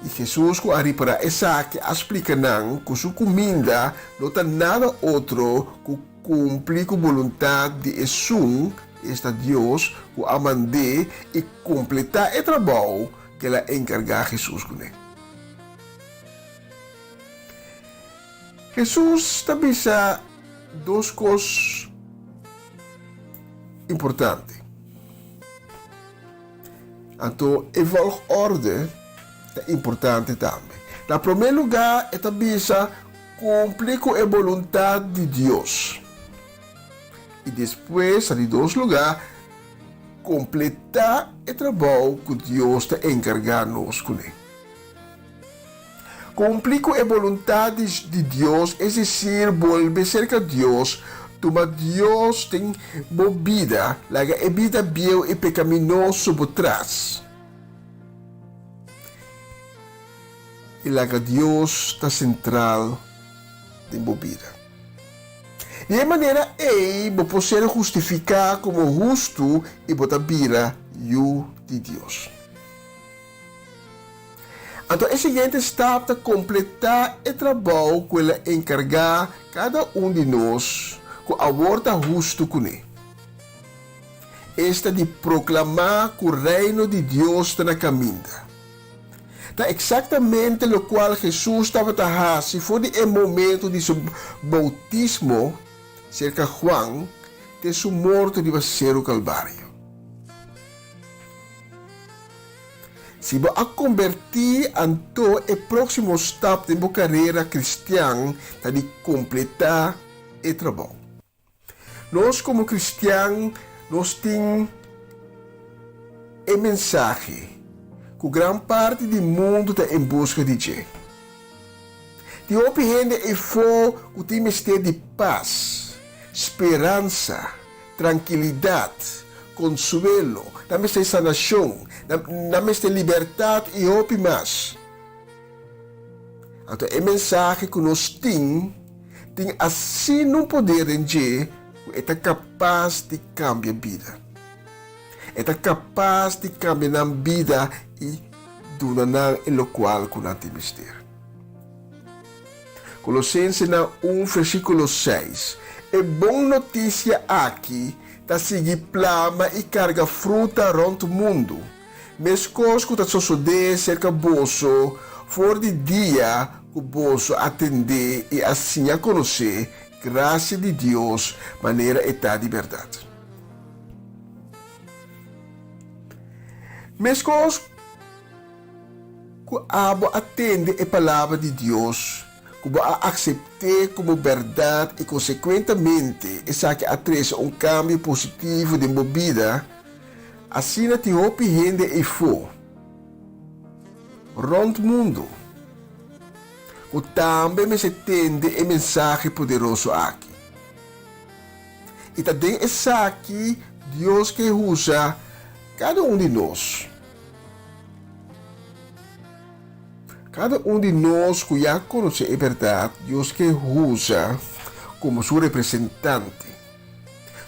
I Hesus ku a ripará esaki a splika nan ku su kuminda no ta nada otro ku Kumpli ku boluntat di Esun, esta Dios, ku a mand'é i kompletá e trabou ku el a enkargá Hesus kuné. Hesus ta bisa dos kos importante. Anto e volgorde ta importante tambe. Na promé lugá e ta bisa Kumpli ku e boluntat di Dios. I despues, na di dos lugá, kompletá e trabou ku Dios ta enkargá nos kuné. Kumpli ku e boluntat di Dios, es desir, bolbe serka Dios, tuma Dios den bo bida, laga e bida bieu i pekaminoso bo tras. I laga Dios ta sentral den bo bida. Di e manera ei bo por ser hustifiká komo hustu i bo ta bira yu di Dios. Anto e siguiente stap ta kompletá e trabou ku el a enkargá kada un di nos ku awor ta hustu kuné, esta di proklamá ku Reino di Dios ta na kaminda. Ta eksaktamente lokual Hesus tabata hasi for di e momentu di su boutismo serka Juan te su morto riba Seru Kalvario. Si bo a kombertí, anto e próksimo stap den bo karera kristian ta di kompletá e trabou. Nos komo kristian nos tin e mensahe ku gran parti di mundu ta en buska di dje. Tin hopi hende eifó ku tin mester di pas, speransa, trankilidat, konsuelo, nan mester sanashon, nan mester libertat i hopi mas. Anto e mensahe ku nos tin, tin asina un poder den dje ku e ta kapas di kambia bida. E ta kapas di kambia nan bida i duna nan e lokual ku nan tin mester. Kolosensenan un versíkulo seis, E bon notisia aki ta sigui plama i karga fruta rònt mundu. Meskos ku ta sosodé serka boso for di dia ku boso a tendé i a siña konosé grasia di Dios manera e ta di bèrdat. Meskos ku abo a tende e palabra di Dios, ku bo a aksept'é komo bèrdat i konsekuentamente esaki a trese un kambio positivo den bo bida, Asina tin hopi hende eifó rònt mundu ku tambe mester tende e mensahe poderoso aki. I ta den esaki Dios ke usa kada un di nos. Kada un di nos ku ya konosé e bèrdat, Dios ke usa komo su representante.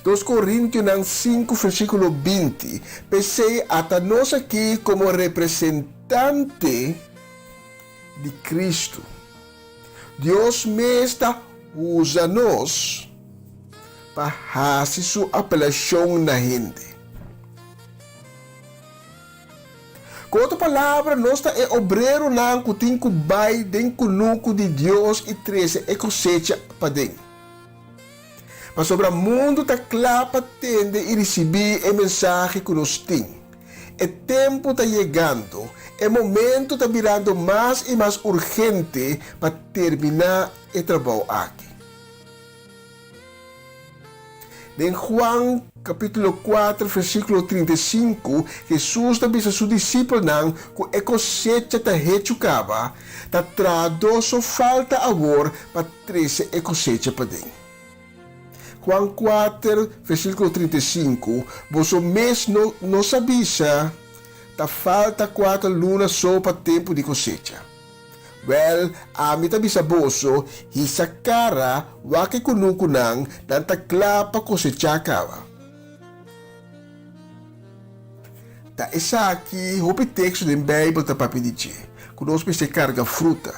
Dos Korintionan sinku versíkulo 20, P'esei ata nos aki komo representante di Kristu. Dios mes ta usa nos pa hasi su apelashon na hende. Ku otro palabra, nos ta e obreronan ku tin ku bai den kunuku di Dios i trese e kosecha paden. Pasobra mundu ta kla pa tende i risibí e mensahe ku nos tin. E tempu ta yegando, e momentu ta birando mas i mas urgente pa terminá e trabou aki. Den Juan kapítulo kuater versíkulo 35, Hesus ta bisa su disipelnan ku e kosecha ta hechu kaba, ta trahadó so falta awor pa trese e kosecha paden. Juan kuater, versíkulo 35, Boso mes no no sa bisa, Ta falta kuater luna so pa tempu di kosecha. Wèl, ami ta bisa boso, hisa kara, wak e kunukunan, nan ta kla pa kosechá kaba. Ta esaki hopi teksto den Beibel ta papia di dje, ku nos mester karga fruta.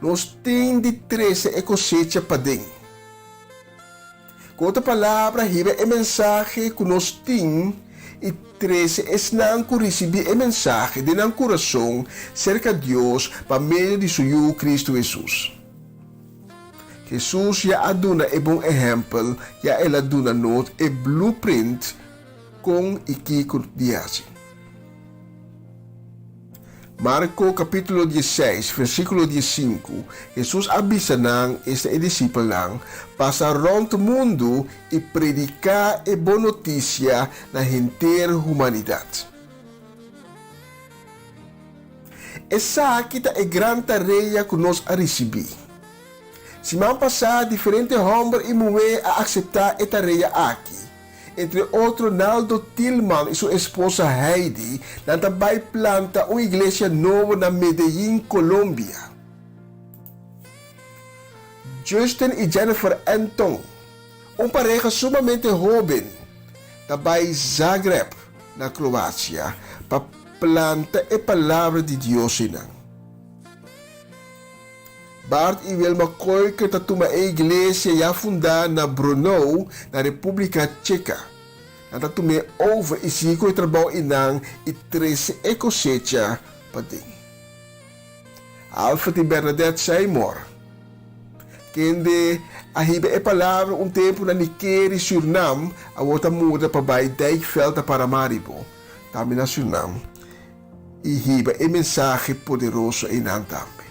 Nos tin di trese e kosecha paden. Ku otro palabra, hiba e mensahe ku nos tin i trese esnan ku risibí e mensahe den nan kurason serka Dios pa medio di su Yu, Kristu Hesus. Hesus ya a duna e bon ehèmpel, ya el a duna nos e blueprint kon i kiko di hasi. Marko kapítulo diesseis, versíkulo diesinku, Hesus a bisa nan, esta e disipelnan, Pasa rònt mundu i prediká e bon notisia na henter humanidat. Esaki ta e gran tarea ku nos a risibí. Siman pasá diferente hòmber i muhé a akseptá e tarea aki. Entre otro Naldo Tilman i su esposa Heidi, nan ta bai planta un iglesia nobo na Medellin, Colombia. Justin i Jennifer Anton, un pareha sumamente hóben, ta bai Zagreb, na Kroasia, pa planta e Palabra di Dios einan. Bart i Wilma Koiker ta tuma e iglesia ya fundá na Brno, na Repúblika Cheka. Nan ta tum'é over i sigui ku e trabou einan i trese e kosecha paden. Alfred i Bernadette Seymour, kende a hiba e palabra un tempu na Nickerie, Sürnam, awor ta muda pa bai Dijkveld na Paramaribo, tambe na Sürnam. I hiba e mensahe poderoso einan tambe.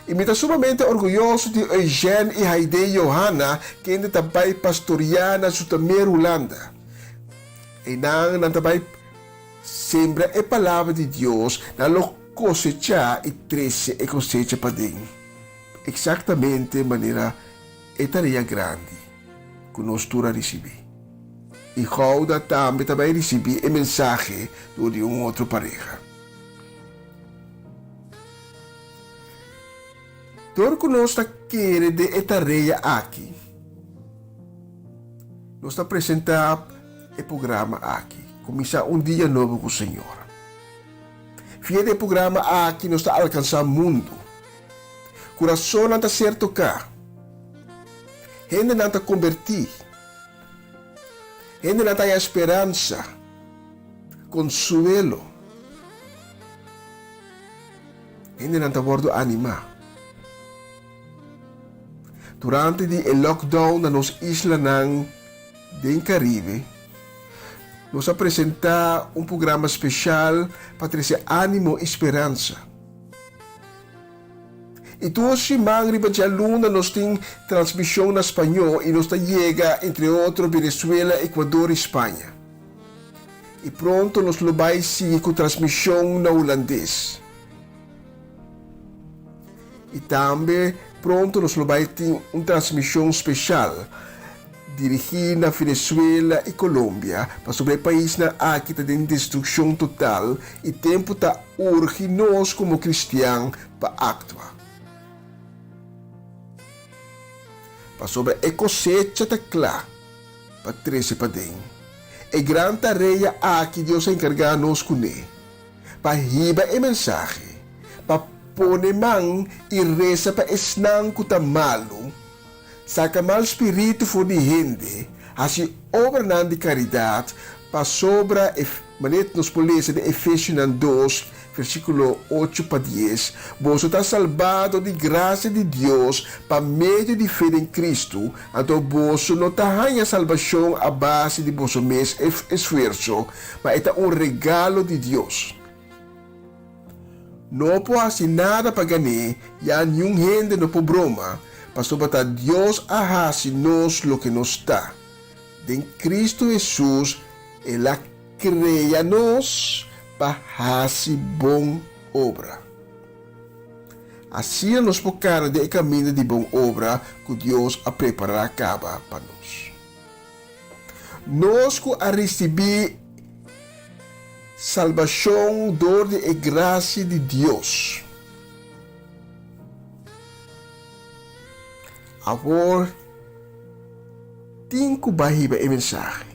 I mi ta sumamente orguyoso di Eugène i Haydée Johanna kende ta bai pastoriá na Zoetermeer, Hulanda. Einan nan ta bai sembra e palabra di Dios, nan lo kosechá i trese e kosecha paden, eksaktamente manera e tarea grandi ku nos tur a risibí. I Gouda tambe ta bai risibí e mensahe dor di un otro pareha. Dor ku nos ta kere den e tarea aki, nos ta presentá e programa aki, Kuminsá un Dia Nobo ku Señor. Via di e programa aki nos ta alkansá mundu. Kurasonnan ta ser toká. Hendenan ta kombertí. Hendenan ta haña speransa, konsuelo. Hendenan ta wòrdu animá. Durante di e lockdown na nos islanan den Karibe, nos a presentá un programa speshal pa trese ánimo i speransa. I tur siman riba djaluna nos tin transmishon na spañó i nos ta yega entre otro Venezuela, Ecuador i Spaña. I pronto nos lo bai sigui ku transmishon na hulandes. I tambe pronto nos lo bai tin un transmishon speshal. dirigí na Venezuela i Colombia, pasobra e paisnan aki ta den destrukshon total i tempu ta urgi nos komo kristian pa aktua. Pasobra e kosecha ta kla pa trese paden. E gran tarea aki Dios a enkargá nos kuné, pa hiba e mensahe, pa pone man i resa pa esnan ku ta malu, saka mal spiritu for di hende, hasi obranan di karidat, pasobra e manera nos por lesa den Efesionan dos, versíkulo ocho pa dies, Boso ta salbá dor di grasia di Dios pa medio di fe den Kristu, anto boso no ta haña salbashon a base di boso mes esfuerso, ma e ta un regalo di Dios. No por hasi nada pa gan'é, ya niun hende no por broma, pasobra ta Dios a hasi nos loke nos ta. Den Kristu Hesus el a krea nos pa hasi bon obra. Asina nos por kana den e kaminda di bon obra ku Dios a prepará kaba pa nos. Nos ku a risibí salbashon dor di e grasia di Dios, awor tin ku bai hiba e mensahe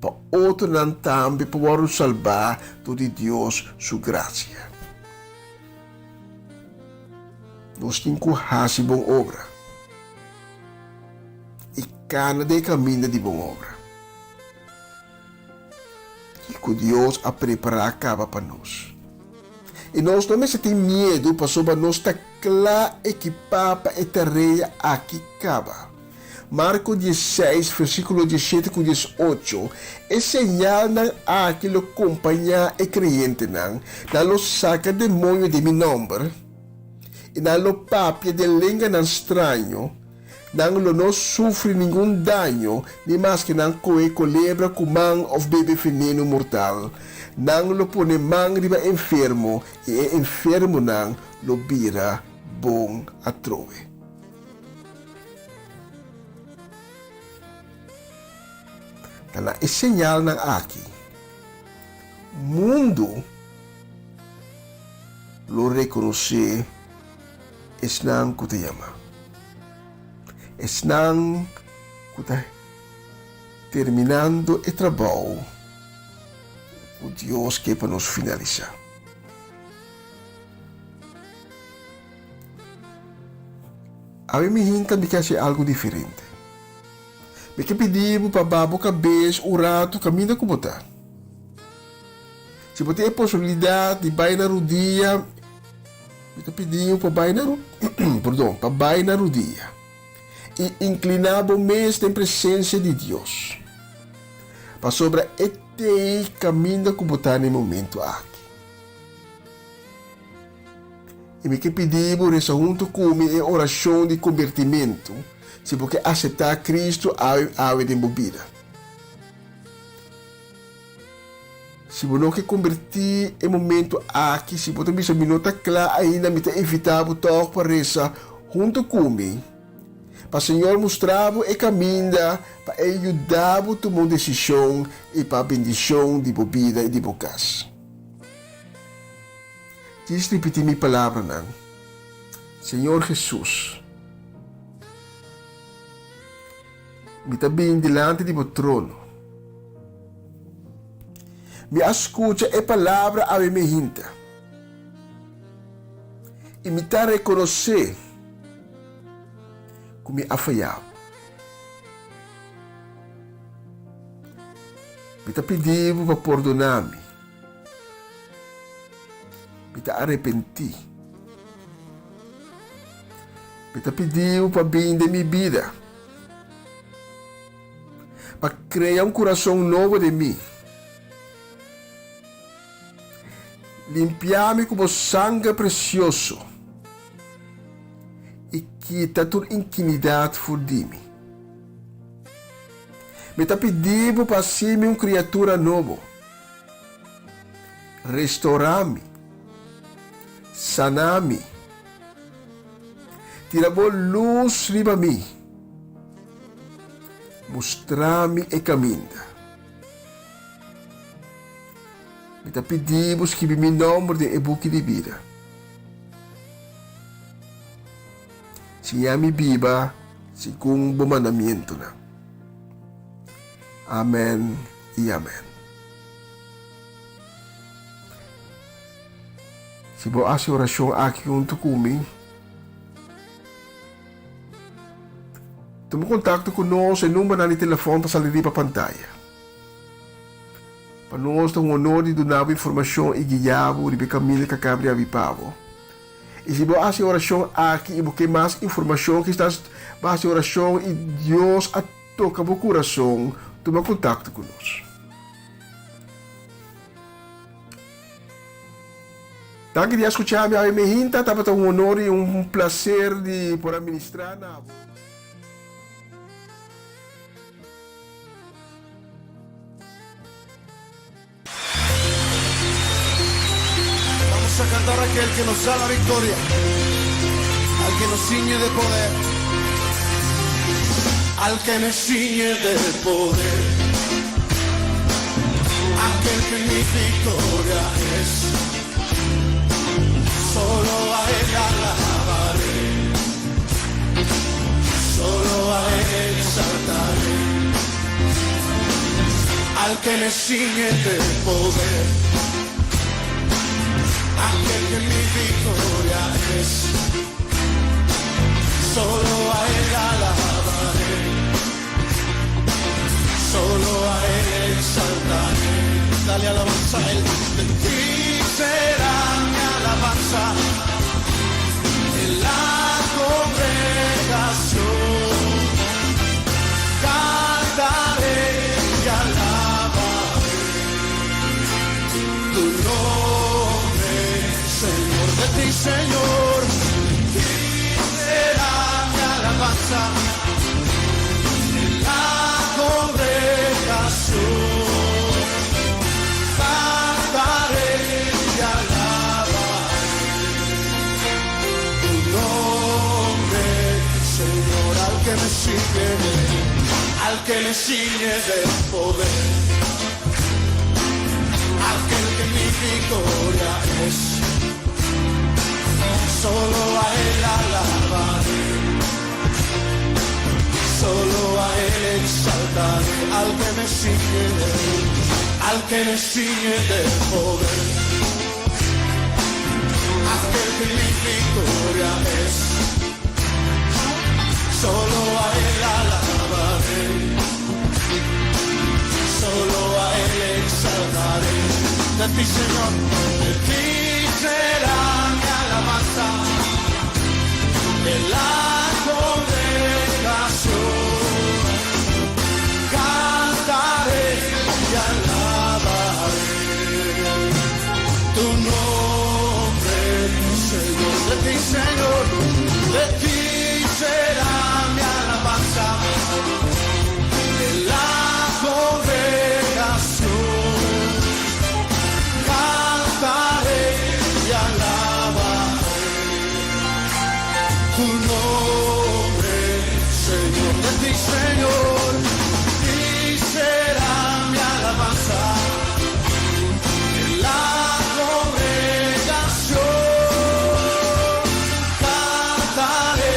pa otronan tambe por wòrdu salbá dor di Dios su grasia. Nos tin ku hasi bon obra. I kana den e kaminda di bon obra. Kiko Dios a prepará kaba pa nos? I nos no mester tin miedu pasobra nos ta kla ekipá pa e tarea aki kaba. Marko diesseis, versíkulo dieshete ku diesocho, E señalnan aki lo kompañá e kreyentenan, nan lo saka demoño den mi nòmber, i nan lo papia den lenganan straño, nan lo no sufri ningun daño, ni maske nan kohe kolebra ku man òf bebe venenu mortal. Nan lo pone man riba enfermo, i e enfermonan lo bira bon atrobe. Ta na e señalnan aki mundu lo rekonosé esnan ku ta yamá, esnan ku ta terminando e trabou ku Dios ke pa nos finalisá. Awe mi hinka mi ke hasi algu diferente. Mi ke pidi bo pa ba bo kabes un ratu kaminda ku bo ta. Si bo tin e posibilidat di bai na rudia, mi ta pidi bo pa bai na perdon, pa bai na rudia i inkliná bo mes den presensia di Dios, pasobra e t'ei kaminda ku bo ta na e momentu aki. I mi ke pidi bo resa huntu ku mi e orashon di kombertimentu si bo ke aseptá Kristu awe awe den bo bida. Si bo no ke kombertí e momentu aki, si bo ta bisa mi no ta kla ainda, mi ta invitá bo tòg pa resa huntu ku mi, pa Señor mustra bo e kaminda pa E yuda bo tuma un desishon i pa bendishon di bo bida i di bo kas. Djis ripití mi palabranan, Señor Hesus, mi ta bini dilanti di bo trono. Mi a skucha e palabra awe mehinta, i mi ta rekonosé ku mi a fayá bo. Mi ta pidi bo pa pordoná mi. Mi ta arepentí. Mi ta pidi bo pa bini den mi bida. Pa krea un kurason nobo den mi. Limpia mi ku bo sanger presioso i kita tur inkinidat for di mi. Mi ta pidi bo pa hasi mi un kriatura nobo. Restorá mi. Saná mi. Tira bo lus riba mi. Mustra mi e kaminda. Mi ta pidi bo skibi mi nòmber den e buki di bida. Siña mi biba segun bo mandamientonan. Amen i amen. Si bo hasi orashon aki huntu ku mi, tuma kontakto ku nos, e numbernan di telefòn ta sali riba pantaya. Pa nos ta un honor di duna bo informashon i guia bo riba e kaminda ku a kaba di abi pa bo. I si bo hasi e orashon aki i bo ke mas informashon, kisas bo hasi e orashon i Dios a toka bo kurason, tuma kontakto ku nos. Danki di a skucha mi awe mehinta, tabata un honor i un plaser di por a ministra na bo. Vamos a cantar aquel que nos da la victoria, al que nos ciñe de poder, al que me ciñe de poder, aquel que mi victoria es. Solo a él alabaré, solo a él exaltaré, al que me ciñe de poder, aquel que mi victoria es. Solo a él alabaré, solo a él exaltaré. Dale alabanza a él. De ti será mi alabanza en la congregación. Cantaré y alabaré tu nombre, Señor. De ti, Señor, de ti será mi alabanza en la congregación. Cantaré y alabaré tu nombre, Señor, al que me sigue, al que me ciñe de poder, aquel que mi victoria es. Solo a él alabaré, solo a él exaltaré, al que me ciñe, al que me ciñe de poder, aquel que mi victoria es. Solo a él alabaré, solo a él exaltaré. De ti, Señor, de ti será mi alabanza en la congregación. Cantaré y alabaré tu nombre, Señor. De ti, Señor, de ti será mi alabanza en la congregación. Cantaré y alabaré tu nombre, Señor. De ti, Señor, ti será mi alabanza en la congregación. Cantaré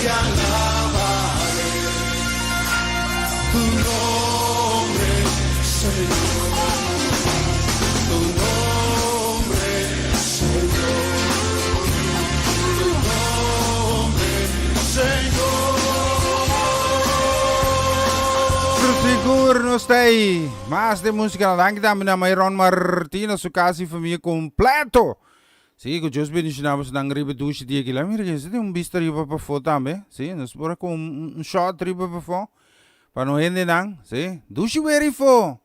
y alabaré tu nombre, Señor. Tu nombre, Señor. Tu nombre, Señor. Sigur nos ta ei. Mas de música. Danki tambe na Mayron Martina, su casa y familia completo. Sí, ku Dios bendiciona boso nan riba dushi dia aki. La mira que tin un bista riba pafó tambe. Sí, nos por con un shot riba pafó. Pa no hendenan, sí. Dushi weer ifo.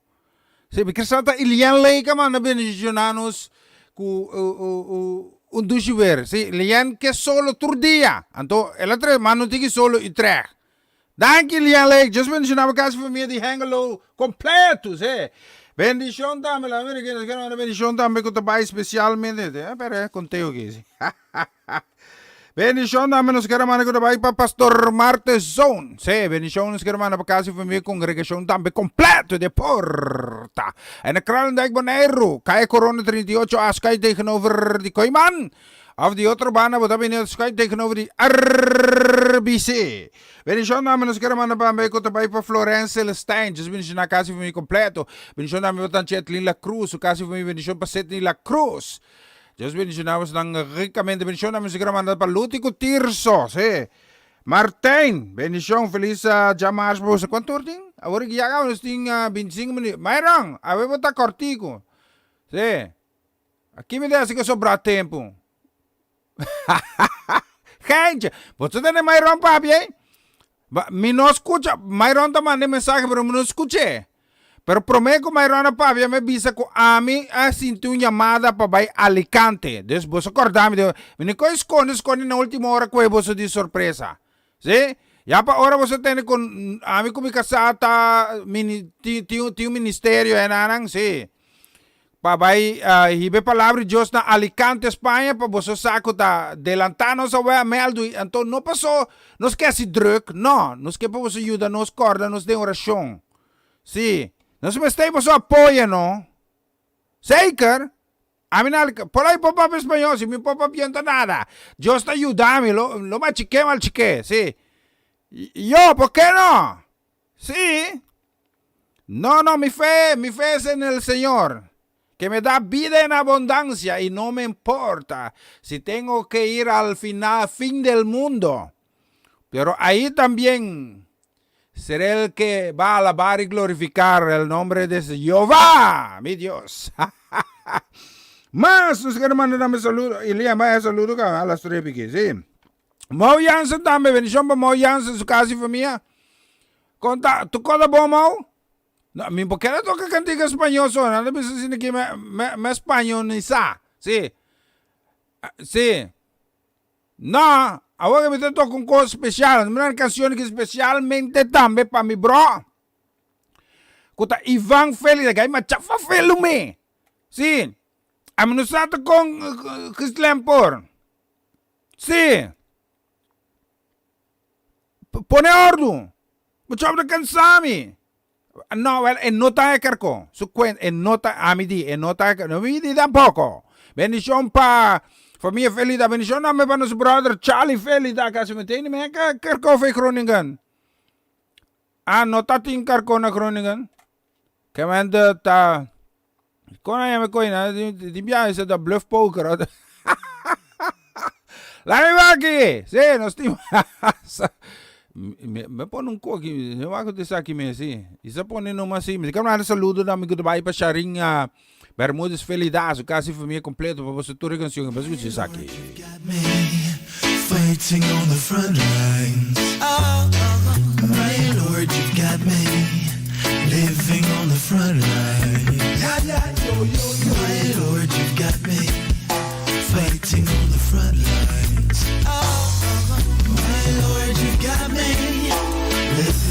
Sí, mi kier sa ta Ilian Lake a manda bendiciona nos ku un dushi weer. Sí, Ilian ke solo tur dia. Anto el a trae, ma no tin ki solo Utrecht. Danki Ilian Lake, Dios bendiciona bo casa y famia di Hengelo completo, sí. Bendicion tambe, la mira ki nos kier manda bendicion tambe ku ta bai specialmente, eh, pero e conteo aki, sí. Bendishon tambe nos kere manda ku ta bai pa Pastor Marte Zoon. Sí, bendishon nos kere manda pa kas i famia i kongregashon tambe kompleto di e porta. En na Kralendijk Boneiru, Kaya Korona 38 A schuin tegenover di Kooiman. Of di otro banda bo ta bini schuin tegenover di RBC. Bendishon tambe nos kere manda tambe ku ta bai pa Florence Celestijn. Djis bendishoná kas i famia kompleto. Bendishon tambe pa Tanchi Etlin La Cruz, su kas i famia. Bendishon pa Sidney La Cruz. Dios bendiciona bosnan ricamente. Bendicion na musica manda pa Luti cu Tirso. Sí. Martijn, bendicion. Feliz djamars pa boso. Cuanto or tin? Awor ki ya caba nos tin 25 minuut. Myron, awe bo ta cortico. Sí. Aki mi ta haci cu sobra tempo. Geintje, bo ta tende Myron papia ei? Ba, mi no scucha, Myron ta manda e mensahe pero mi no scuch'é. Pero prome cu Myron a papia mi a bisa cu ami a sinti un yamada pa bai Alicante. Dus boso corda mi, mi no coge sconde sconde na ultimo ora coge boso di sorpresa. Si? Ya pa ora boso tende cu ami cu mi casá ta mini, tin, tin, tin un ministerio enanan, si. Pa bai hiba e palabra di Dios na Alicante, Spaña, pa boso sa ku ta delantá nos awe a mèldu i anto no pasó nos ke hasi drùk, no, nos ke pa boso yuda nos kòrda nos den orashon. Sí, nos mester boso apoyo, no? Zeker! Ami na Alicante, por ahí por papia spañó, si mi por papia no ta nada. Dios ta yuda mi, lo, lo machiké malchiké, sí. Yo, por ke no? Sí. No, no, mi fe, mi fe es en el Señor, que me da vida en abundancia y no me importa si tengo que ir al final, fin del mundo. Pero ahí también seré el que va a alabar y glorificar el nombre de Jehová, mi Dios. Mas, nos quiere mandar un saludo. Y le llama saludo a las tres, sí. Mo Jansen tambe, bendicion pa Mo Jansen, su casa y famia. Con ta, tu cosa bon Mo? No, mi por keda toca cantica español so, no ta bisa asina ki me, me, me españolisa. Si. Si. No, awor que mi ta toca un cosa especial, mi na cancion ki especialmente tambe pa mi bro. Ku ta Ivan Felix, gai macha fafelu me. Si. Ami no sa ta con Gislem por. Sí. Pone ordu. Bo chòp ta kansa mi. No, wèl, e no ta e karkó. Su kuenta, e no ta, ami di, e no ta e karkó. No mi di tampoko. Bendishon pa famia Felida. Bendishon tambe pa nos bròder Charlie Felida. Kasi mi tende mi e karkó for Groningen. Ah, no ta tin karkó na Groningen? Kemente ta. Kon a yama e koina? Di biaha esei ta bluff poker. Laat mi wak aki. Sí, nos tin Me, me pone un koki, me wak ku esaki me, sí. I sa pone numa así. Mi ka manda saludo na mi ku ta bai pa Sharin uh, Bermudez Felida, su kasi familia completo pa boso tur e canción. Bas escucha esaki. Fighting on the front lines. My Lord, you've got me living on the front line. My Lord, you've got me fighting on the front lines. My Lord, you've got me living.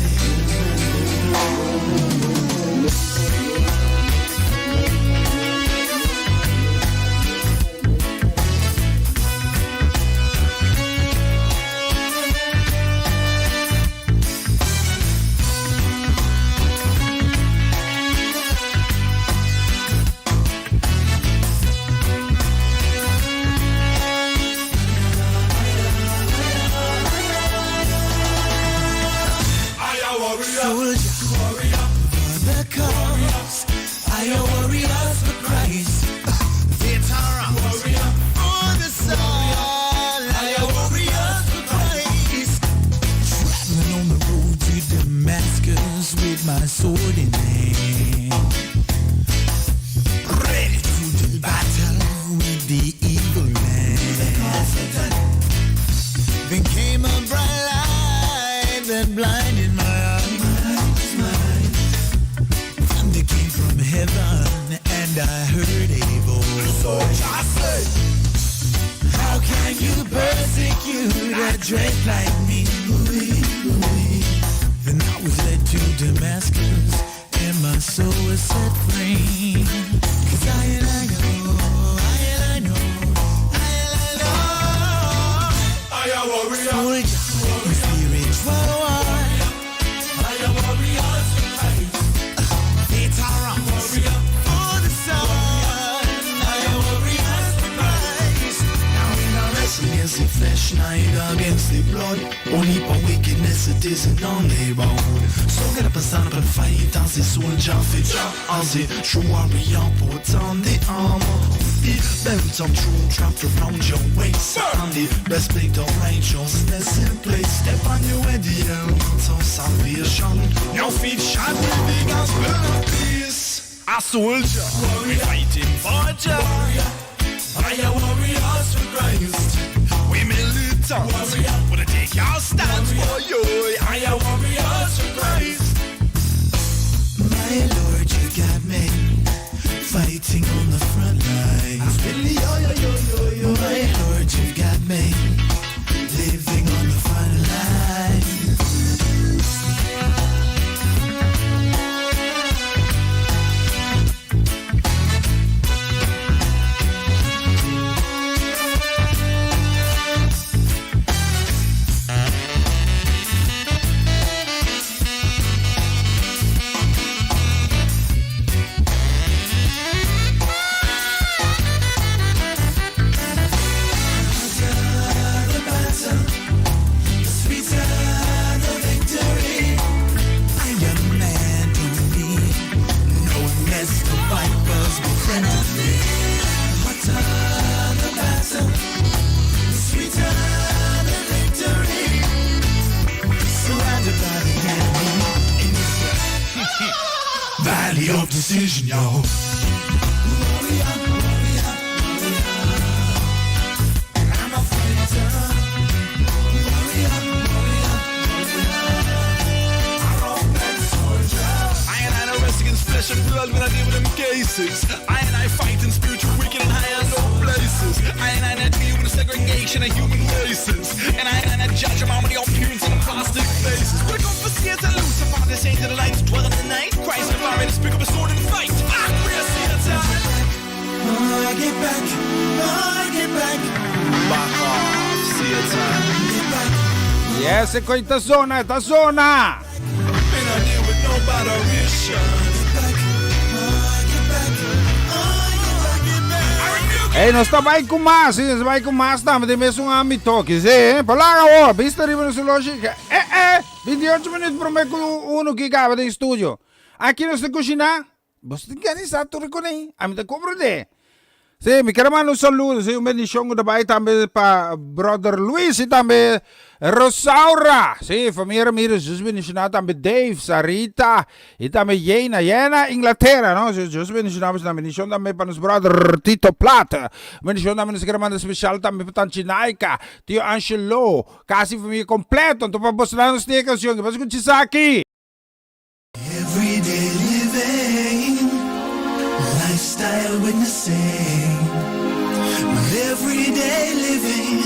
Soldier for the cause. I a warrior for Christ. Warrior for the soul. I a warrior for Christ. Traveling on the road to Damascus with my sword in hand. Ready to do battle with the evil man. Then came a bright light that blinded my eyes. Thunder came from heaven, and I heard a voice. How can you persecute a dread like me? Then I was led to Damascus, and my soul was set free. 'Cause I and I know, I and I know, I and I know. Schneider against the blood. Only for wickedness it isn't on the road. So get up and stand up and fight as a soldier for Jah. As a true warrior, put on the armor. The belt of truth wrapped around your waist. And the breastplate of righteousness in place. Step on your way, the helmet of salvation. Your feet shod with the gospel of peace. A soldier, we fighting for Jah. I are warriors for Christ. We militant. Wanna take our stand for you. I are warriors for Christ. My Lord, you got me fighting on the front lines. My Lord, you got me living on the front line. The battle, the sweeter the victory. I am man don't need no nest of vipers befriended me. Hotter the battle, the sweeter the victory. Surrounded by the enemy in this valley of decision, yo. Warrior, warrior, warrior. I'm a fighter. Warrior, warrior, warrior. A rough man soldier. I and I no rest against flesh and blood when I deal with them cases. I and I fight in spiritual wicked and high and low places. I and I not deal with the segregation of human races. And I and I judge them on the appearance and the plastic faces. But I come for Satan, Lucifer, the saint of the lights, dwell in the night. Christ the fire and speak up a sword and fight. Fuck, we're Satan. I get back, I get back, Back off, Satan. get back. Yes, e ta zona, ta zona. Me no deal with no botheration. Back, I get back, I get back, get back. Ei, nos ta bai ku mas, nos ta bai ku mas tambe den mesun ámbito, ke palaga o, bista riba nos lógika. 28 minüt promé ku 1 ku kaba den studio. Aki nos ta kushiná. Bo tin ku organisá tur kuné. Ami ta komprondé. Sí, mi ke manda un saludo, sí, un bendishon ku bai tambe pa brother Luis i tambe Rosaura. Sí, famia Ramirez, Dios bendishoná tambe Dave, Sarita i tambe Jena, Jena, Inglatera, no? Dios bendishoná, bendishon tambe pa nos brother Tito Plata. Bendishon tambe nos ke manda spesial tambe pa Tanchi Naika, Tio Angelo, kasi famia kompleto. Anto pa bo nos tin kanshon, ku pasa ku Chisaki? Everyday living, lifestyle witnessing. Well, everyday living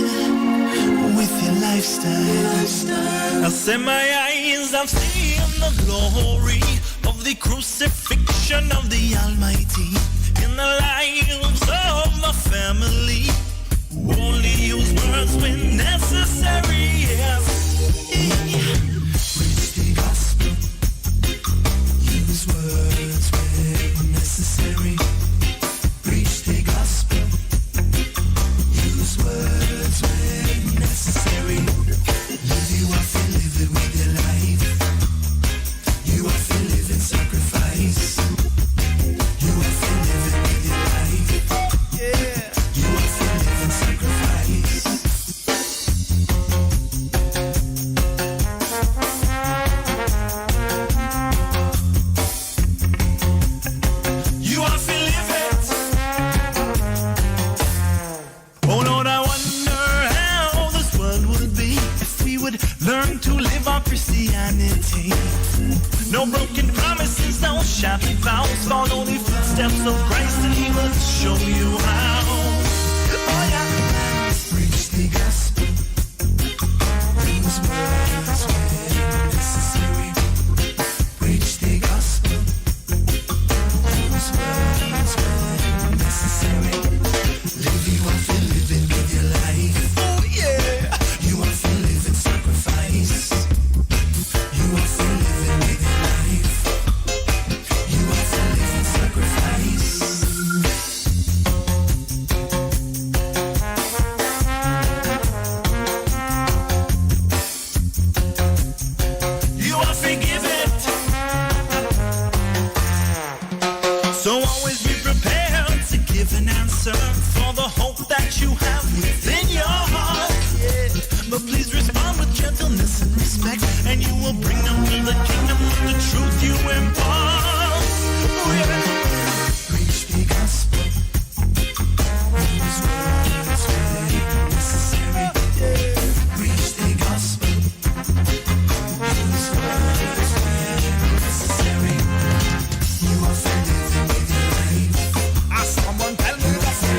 with your lifestyle. I say my eyes have seen the glory of the crucifixion of the Almighty in the lives of my family. Only use words when necessary. Yes. Preach the gospel. Use words when necessary. Preach the gospel. Use words when necessary. Live you have to live it with your life. You have to live in sacrifice. You have to live it with your life. Yeah. You have to live in sacrifice. You have to live it. Oh Lord, I wonder how this world would be if we would learn to live our Christianity. No broken promises, no shattered vows. Follow the footsteps of Christ and He will show you how. Oh yeah. Preach the gospel. Use words when necessary. Preach the gospel. Use words when necessary. Live you have to living with your life. Oh yeah. You have to live in sacrifice. You have to living with your life. You have to live in sacrifice. So always be prepared to give an answer for the hope that you have within your heart. Yeah. But please respond with gentleness and respect, and you will bring them to the kingdom with the truth you impart. Oh, yeah. Preach the gospel. Use words when necessary. Preach the gospel. Use words when necessary. You are for living with your life. Ah, someone tell me what's the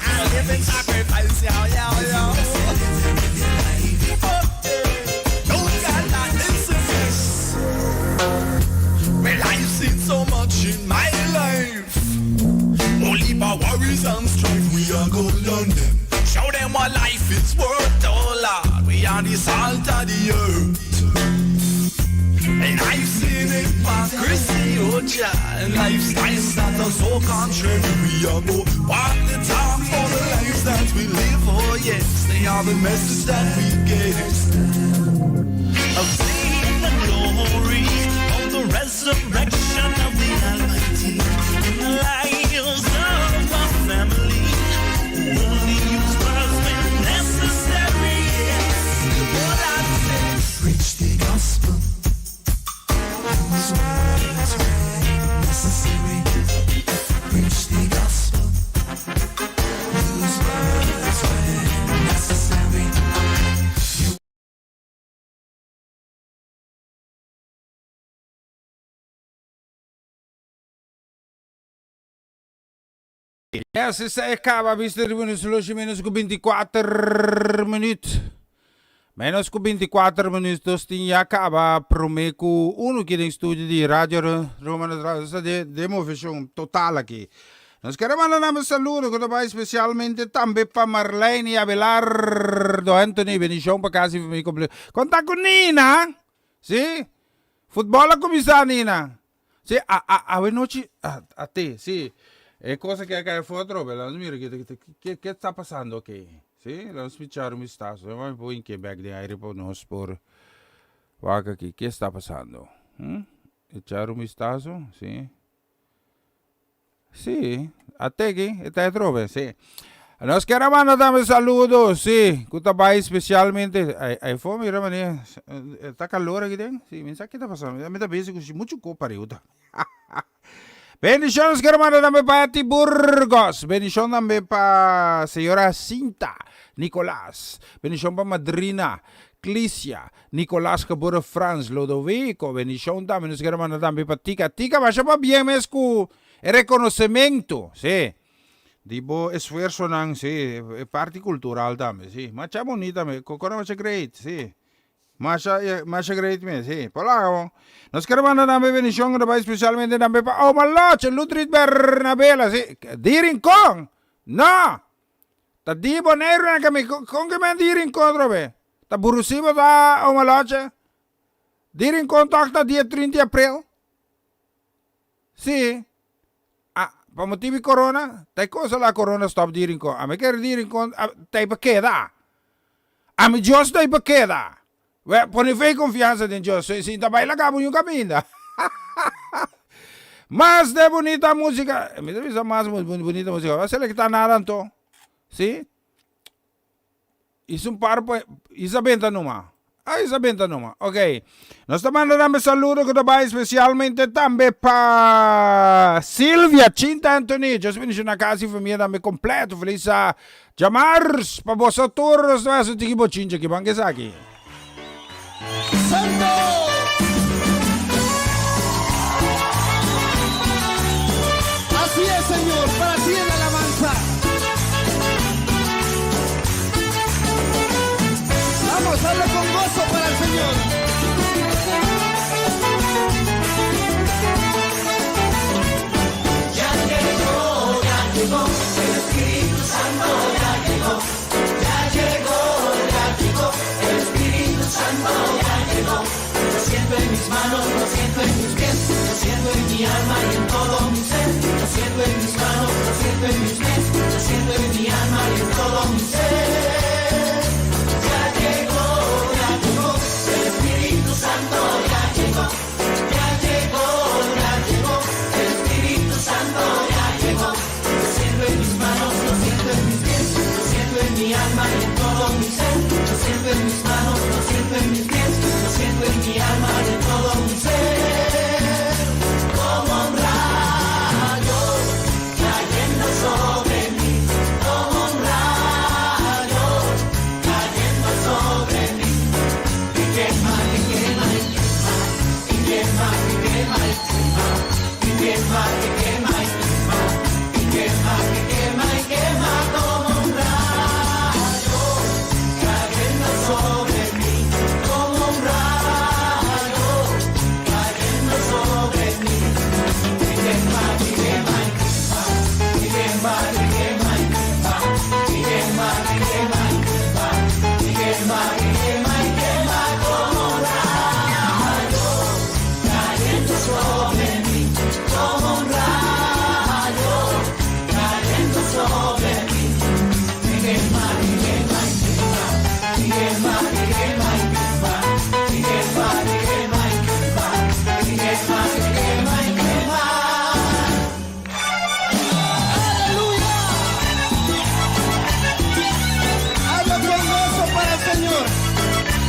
A living sacrifice, yeah, yeah, yeah. Oh, yeah. Don't got listen this. Well, I've seen so much in my life. Only by worries and strife we are gonna learn them. Show them what life is worth, oh Lord. We are the salt of the earth. And I've seen hypocrisy, oh child, and lifestyles that are so contrary. We are go walk the talk for the lives that we live, oh yes, they are the message that we get. I've seen the glory of the resurrection of the Almighty in the lives of my family. Who only use words when necessary. Yes, what I say. Preach the gospel. Use words when necessary. Preach the gospel. Use words when necessary. Yes, esei kaba bista riba nos loshi menos ku bintikuater minuut. Menos ku bintikuater minuut nos tin ya kaba prome ku unu ki den studio di Radio Roma Natural. Nos ta den moveshon total aki. Nos kere manda nan saludo ku ta bai spesialmente tambe pa Marlene i Abelardo Anthony. Bendishon pa kas i famia kompleto. Konta ku Nina! Si? Futbòl a kuminsá Nina. Si, a, a, awe nochi, a, a te, si. E cosa que a cae for atrobe, laat ons mira ke, ke, ke ta pasando aki. Si, laat ons echar un vistazo. Yo me voy in back de aire por nos por wak aki, ke sta pasando? Hm? Echar un vistazo, si. Si, a teki, e ta atrobe, si. Nos kier a manda tambe saludo, si, ku ta bai spesialmente, ai, ai for mira mane, ta kalor aki den, si, mi sa ke ta pasando, mi ta besi ku si muchu ko pariu ta. Bendishon nos kier a manda tambe pa Etty Burgos, bendishon tambe pa señora Cinta Nicolas, bendishon pa madrina Clicia Nicolas geboren Frans Lodovico, bendishon tambe nos kier a manda tambe pa Tika, Tika basha pabien mes ku e rekonosementu, si. Di bo esfuersonan, si, e parti cultural tambe, si. Masha bunita mes, Cocora masha great, si. Masha, masha great mes, si. Por laga bo. Nos quiere manda tambe bendicion ta bai specialmente tambe pa Oma Loche, Ludrit Bernabela, si. Di Rincon! No! Ta di Boneiru nan kami, con ke men di Rincon atrobe? Ta burusi bo ta, Oma Loche? Di Rincon toch ta dia 30 april? Si. A, pa motibu di corona, ta e cosa la corona stop di Rincon. Ami kere di Rincon, ta e pa keda. Ami Dios ta e pa keda. We, pone fe y confiansa den Dios. Si, si ta bai laga bo yun caminda. Mas de bunita musica. Mi ta bisa mas bunita musica. Ba selecta nada anto. Si. Hizo un par pa Isa benta numa. Ah, Isa benta numa. Ok. Nos ta manda tambe saludo ku ta bai spesialmente tambe pa Silvia Chinta Anthony. Dios bendiciona casa y familia tambe completo. Feliz djamars pa boso tur. Nos ta bai haci un tiki bochincha aki. Ban ke esaki. Santo! Así es, Señor, para ti es la alabanza. Vamos, hazlo con gozo para el Señor. Ya llegó, ya llegó, el Espíritu Santo ya llegó. Ya llegó, ya llegó, el Espíritu Santo ya llegó. Lo siento en mis manos, lo siento en mis pies, lo siento en mi alma y en todo mi ser. Lo siento en mis manos, lo siento en mis pies, lo siento en mi alma y en todo mi ser. Ya llegó, ya llegó, el Espíritu Santo ya llegó. Ya llegó, ya llegó, el Espíritu Santo Habla con gozo para el Señor.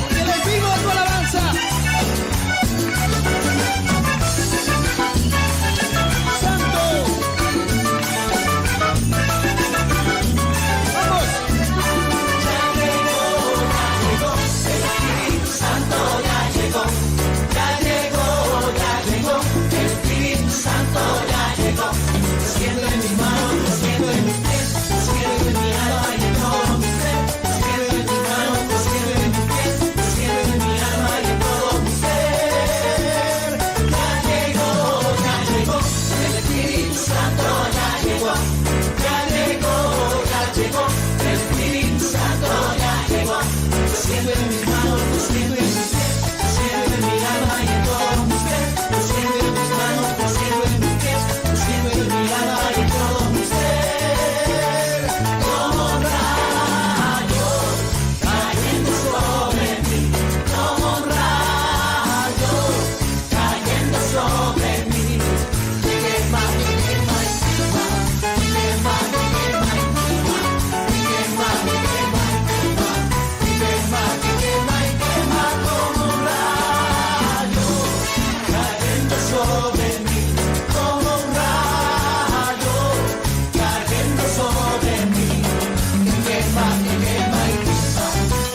Que les vivo tu alabanza. Santo. Vamos. Ya llegó, ya llegó, el Espíritu Santo ya llegó. Ya llegó, ya llegó, el Espíritu Santo ya llegó. Lo siento en mis manos, lo siento en mis pies, lo siento en mi alma y en todo mi ser. Lo siento en mis manos, lo siento en mis pies, lo siento en mi alma y en todo mi ser. Ya llegó, ya llegó, el Espíritu Santo ya llegó. Ya llegó, ya llegó, el Espíritu Santo ya llegó. Lo siento en mis manos, lo siento en mis pies, lo siento en mi alma y en todo mi ser. Lo siento en mis manos, lo siento en mis pies, lo siento en mi alma y en todo mi ser. Como un rayo cayendo sobre mí, como un rayo cayendo sobre mí. Que quema, que quema y quema, que quema, que quema y quema, que quema, que quema y quema, que quema, que quema y quema como un rayo cayendo sobre mí, como un rayo cayendo sobre mí. Que quema, que quema y quema,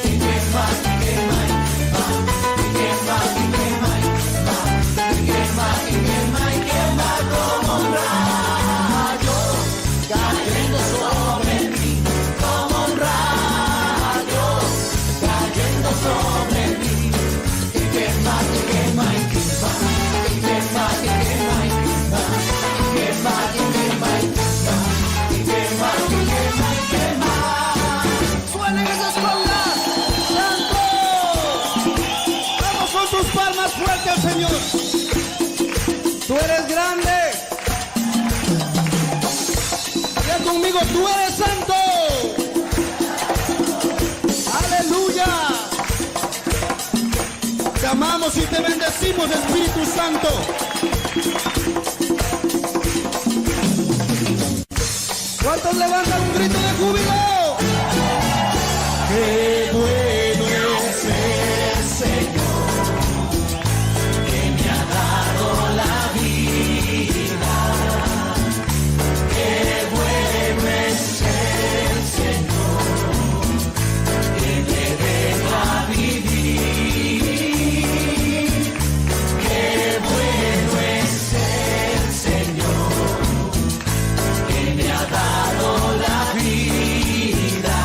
que quema, que quema y quema, que quema, que quema y quema, que quema, que quema y quema como un rayo cayendo sobre mí, como un rayo cayendo sobre mí. Que quema, que quema y quema, que quema, que quema y quema, que quema, que quema y quema, que quema, que quema y quema. Suenen esas palmas. Santo. Vamos con tus palmas fuerte al Señor. Tú eres grande. Ya conmigo, tú eres santo. Aleluya. Te amamos y te bendecimos, Espíritu Santo. ¿Cuántos levantan un grito de júbilo? Qué bueno es el Señor que me ha dado la vida. Qué bueno es el Señor que me deja vivir. Qué bueno es el Señor que me ha dado la vida.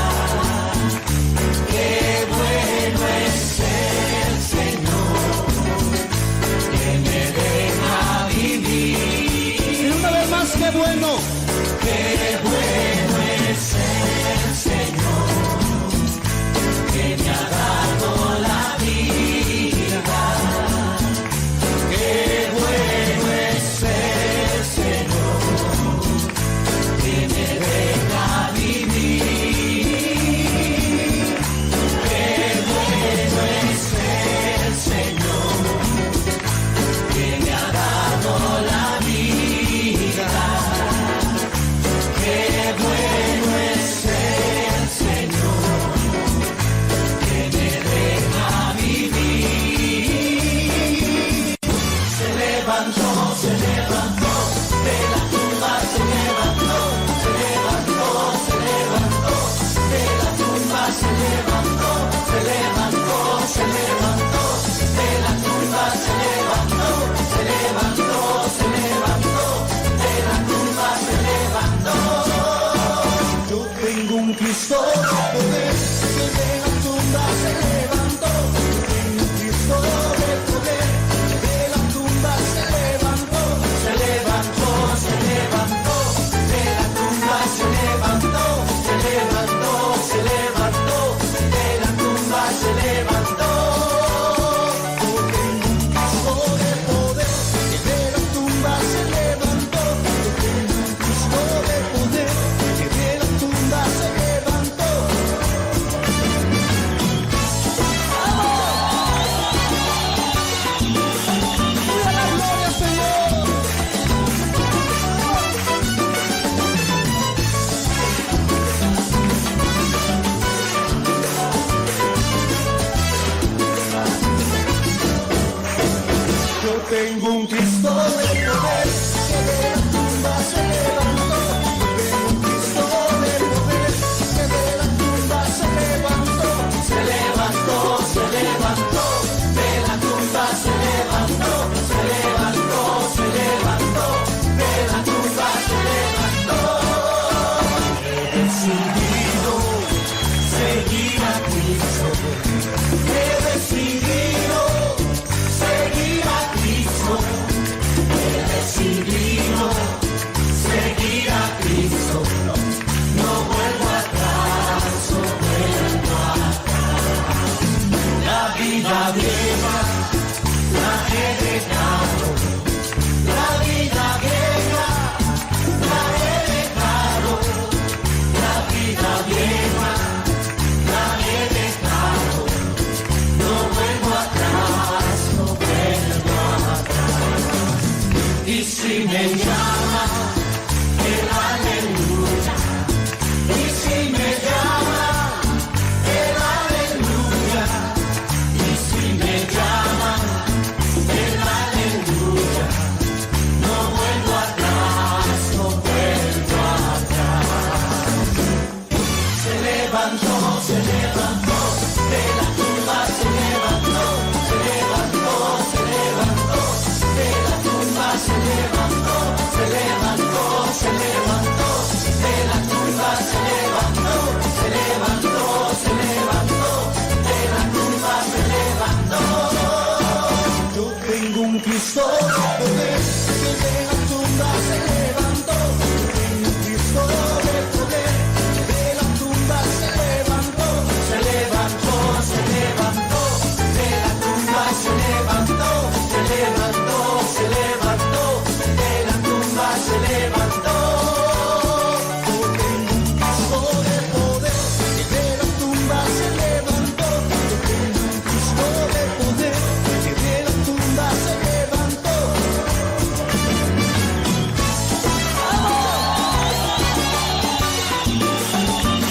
Qué bueno es el Señor que me deja vivir. Y una vez más, qué bueno. Qué bueno es el Señor que me ha dado la vida. Qué bueno es el Señor que me deja vivir. Qué bueno es el Señor que me ha dado la vida. Qué bueno es Cristo de poder que de la tumba se levantó. Yo tengo un Cristo de poder que de la tumba se levantó. Se levantó, se levantó, de la tumba se levantó. Se levantó, se levantó, de la tumba se levantó. Yo tengo un Cristo de poder que de la tumba se levantó. Yo tengo un Cristo de poder que de la tumba se levantó. ¡Viva la gloria, Señor! Yo tengo un Cristo de poder que de la tumba se levantó. Yo tengo un Cristo de poder que de la tumba se levantó. Se levantó, se levantó, de la tumba se levantó. Se levantó, se levantó, de la tumba se levantó. He decidido seguir a Cristo. He decidido seguir a Cristo. He decidido seguir a Cristo. No vuelvo atrás, no vuelvo atrás. La vida vieja la he dejado. La vida vieja la he dejado. La vida vieja la he dejado. No vuelvo atrás, no vuelvo atrás. Y si me llama el aleluya, y si me llama el aleluya, y si me llama el aleluya, no vuelvo atrás, no vuelvo atrás. Se levantó, se levantó, de la tumba se levantó, se levantó, se levantó, de la tumba se levantó, se levantó, se levantó, de la tumba se levantó, se levantó, se levantó, de la tumba se levantó. Yo tengo un Cristo de poder que de la tumba se levantó. Yo tengo un Cristo de poder que de la tumba se levantó. Se levantó, se levantó, de la tumba se levantó, se levantó, se levantó, de la tumba se levantó. Yo tengo un Cristo de poder que de la tumba se levantó. Yo tengo un Cristo de poder que de la tumba se levantó.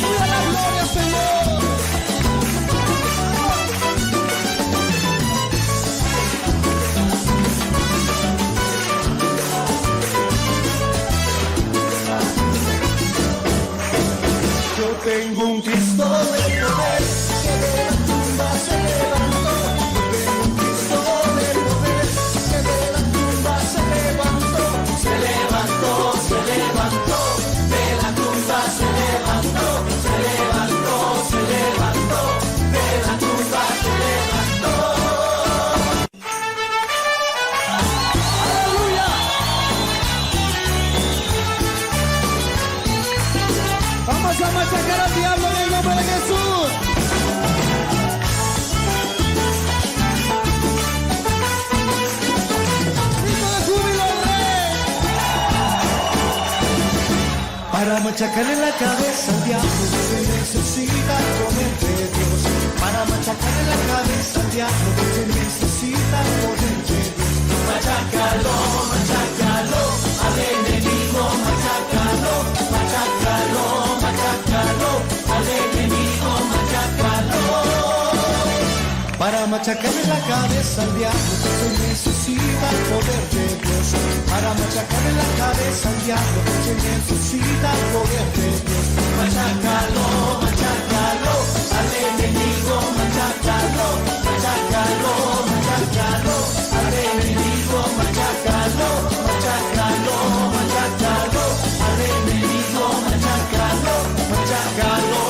¡Viva la gloria, Señor! Yo tengo un Cristo de poder que de la tumba se levantó. Yo tengo un Cristo de poder que de la tumba se levantó. Se levantó, se levantó, de la tumba se levantó, se levantó, se levantó, de la tumba se levantó. ¡Aleluya! Vamos a machacar al diablo en el nombre de Jesús. ¡Grito de júbilo, Rey! Para machacarle la cabeza al diablo se necesita el poder de Dios. Para machacarle la cabeza al diablo se necesita el poder de Dios. Machácalo, machácalo, al enemigo, machácalo, machácalo, machácalo, al enemigo, machácalo. Para machacarle la cabeza al diablo se necesita el poder de Dios. Para machacarle la cabeza al diablo se necesita el poder de Dios. Machácalo, machácalo, al enemigo, machácalo, machácalo, machácalo, al enemigo, machácalo, machácalo, machácalo, al enemigo, machácalo, machácalo.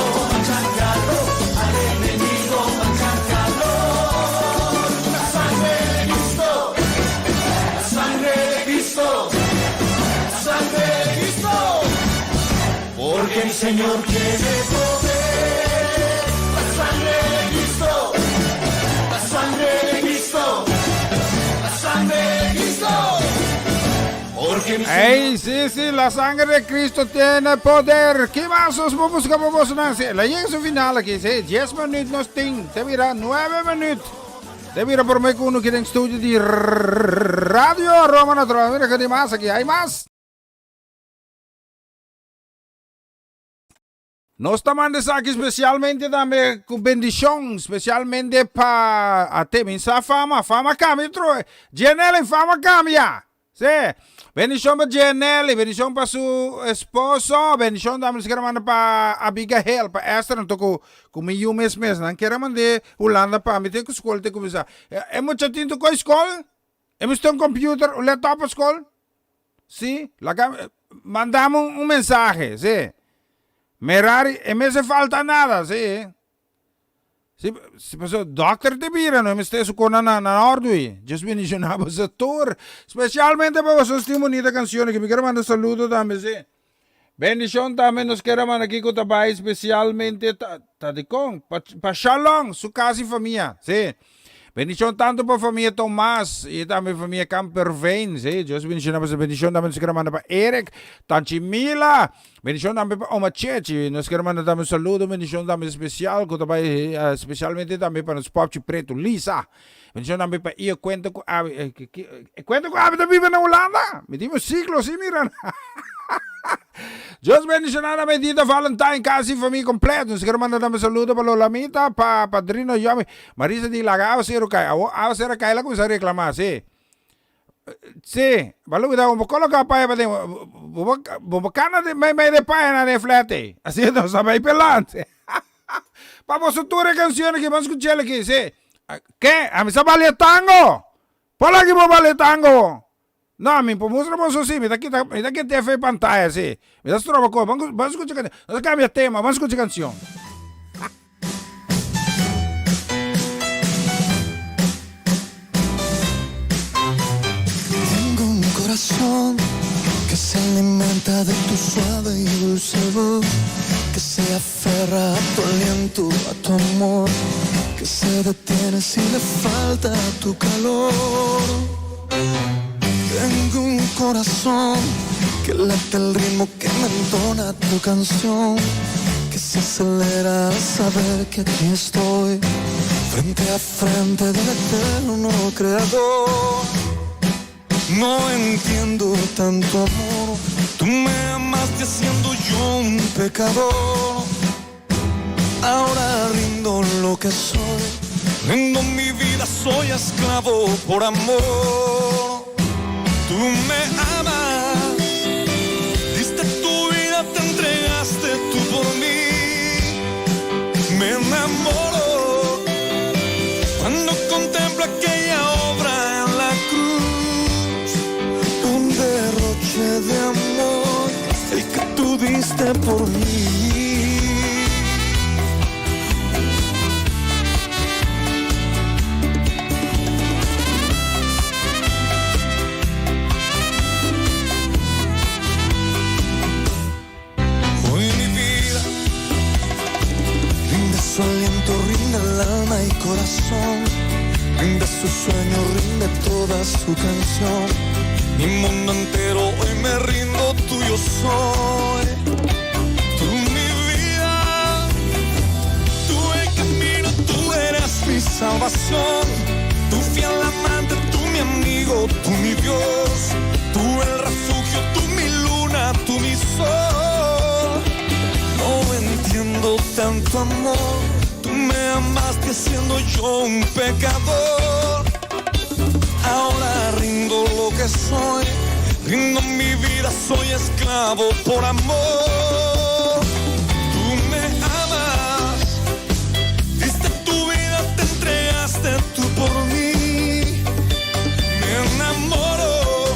Señor tiene poder. La sangre de Cristo, la sangre de Cristo, la sangre de Cristo. Porque mi Ey, sí, sí, la sangre de Cristo tiene poder. Ki mas nos por busca pa boso nan? Sí, la llega su final aki, sí. 10 minuut nos tin. Te bira 9 minuut. Te bira por me ku uno ki den studio di Radio Roma Natural. Mira que di mas aki. Hay mas. Nos ta manda esaki spesialmente tambe ku bendishon, spesialmente pa ate mi sa fama, fama kambia tro, Gianelli fama kambia, si, bendishon pa Gianelli, bendishon pa su esposo, bendishon tambe nos kier a manda pa Abigail, pa Esther, anto ku ku mi yu mes mes, nan kier a mand'é Hulanda pa mi te ku skol te kuminsá, e mucha tin tu koe skol? E mester un computer, un laptop pa skol? Sí, laga mandame un mensahe, sí. Merari, e mester falta nada, sí. Sí, sí, paso dokter te bira, no e mester su kona na, na ordu i. Dios bendiciona boso tur. Specialmente pa boso tin bunita cancion aki. Mi quiero manda saludo tambe, sí. Bendicion tambe nos quiero manda aki cu ta bay specialmente ta, ta di con? Pa, pa Shalom, su casa y famia, sí. Bendicion tanto pa famia Tomas y tambe famia Kamperveen, sí. Dios bendiciona boso. Bendicion tambe nos quiero manda pa Eric, Tanchi Mila. Bendicion tambe pa Oma Chechi. Nos quiero manda tambe un saludo, bendicion tambe especial cu ta bay specialmente tambe pa nos popchi preto Lisa. Bendicion tambe pa Io Cuenta cu Abi. E Cuenta cu Abi ta biba na Hulanda? Mi tin un ciclo si mira. Dios bendiciona na medida Valentine casi famia completo. Nos quiero manda tambe saludo pa Lolamita, pa Padrino Yomi. Marisa di laga awacero cay. Awo awacero a cay la cuminsa reclama si. Si, ba lubida bo por coloca paya paden. Bo por cana mei mei de paya na den flat ey. Asi nos ta bay pelante. Pa boso tur e cancion aki, ban scuchel aki, si. Ke? Ami sa balia tango! Por aki bo balia tango? No, mi por mustra boso si, mi ta kita, mi ta kita efe pantaya si. Mi ta stroba cos, ban, ban scucha cancion. Nos a cambia tema, ban scucha cancion. Tengo un corazón que se alimenta de tu suave y dulce voz, que se aferra a tu aliento, a tu amor, que se detiene si le falta tu calor. Tengo un corazón que late el ritmo que me entona tu canción, que se acelera al saber que aquí estoy, frente a frente del eterno creador. No entiendo tanto amor, tú me amaste siendo yo un pecador. Ahora rindo lo que soy, rindo mi vida, soy esclavo por amor. Tú me amas, diste tu vida, te entregaste tú por mí. Me enamoro cuando contemplo aquella obra en la cruz. Un derroche de amor, el que tú diste por mí. Hoy mi vida rinde su aliento, rinde el alma y corazón, rinde su sueño, rinde toda su canción. Mi mundo entero hoy me rindo, tuyo soy. Tú mi vida, tú el camino, tú eres mi salvación. Tu fiel amante, tú mi amigo, tú mi Dios. Tú el refugio, tú mi luna, tú mi sol. No entiendo tanto amor, tú me amaste siendo yo un pecador. Ahora rindo lo que soy, rindo mi vida, soy esclavo por amor. Tú me amas, diste tu vida, te entregaste tú por mí. Me enamoro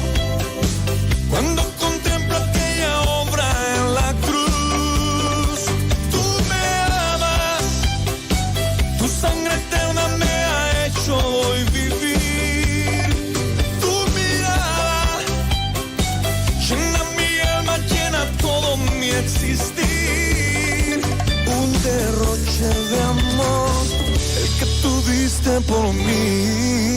cuando contemplo aquella obra en la cruz. Tú me amas, tu sangre eterna me ha hecho hoy vivir. Tu mirada llena mi alma, llena todo mi existir. derroche de amor, el que tú diste por mí.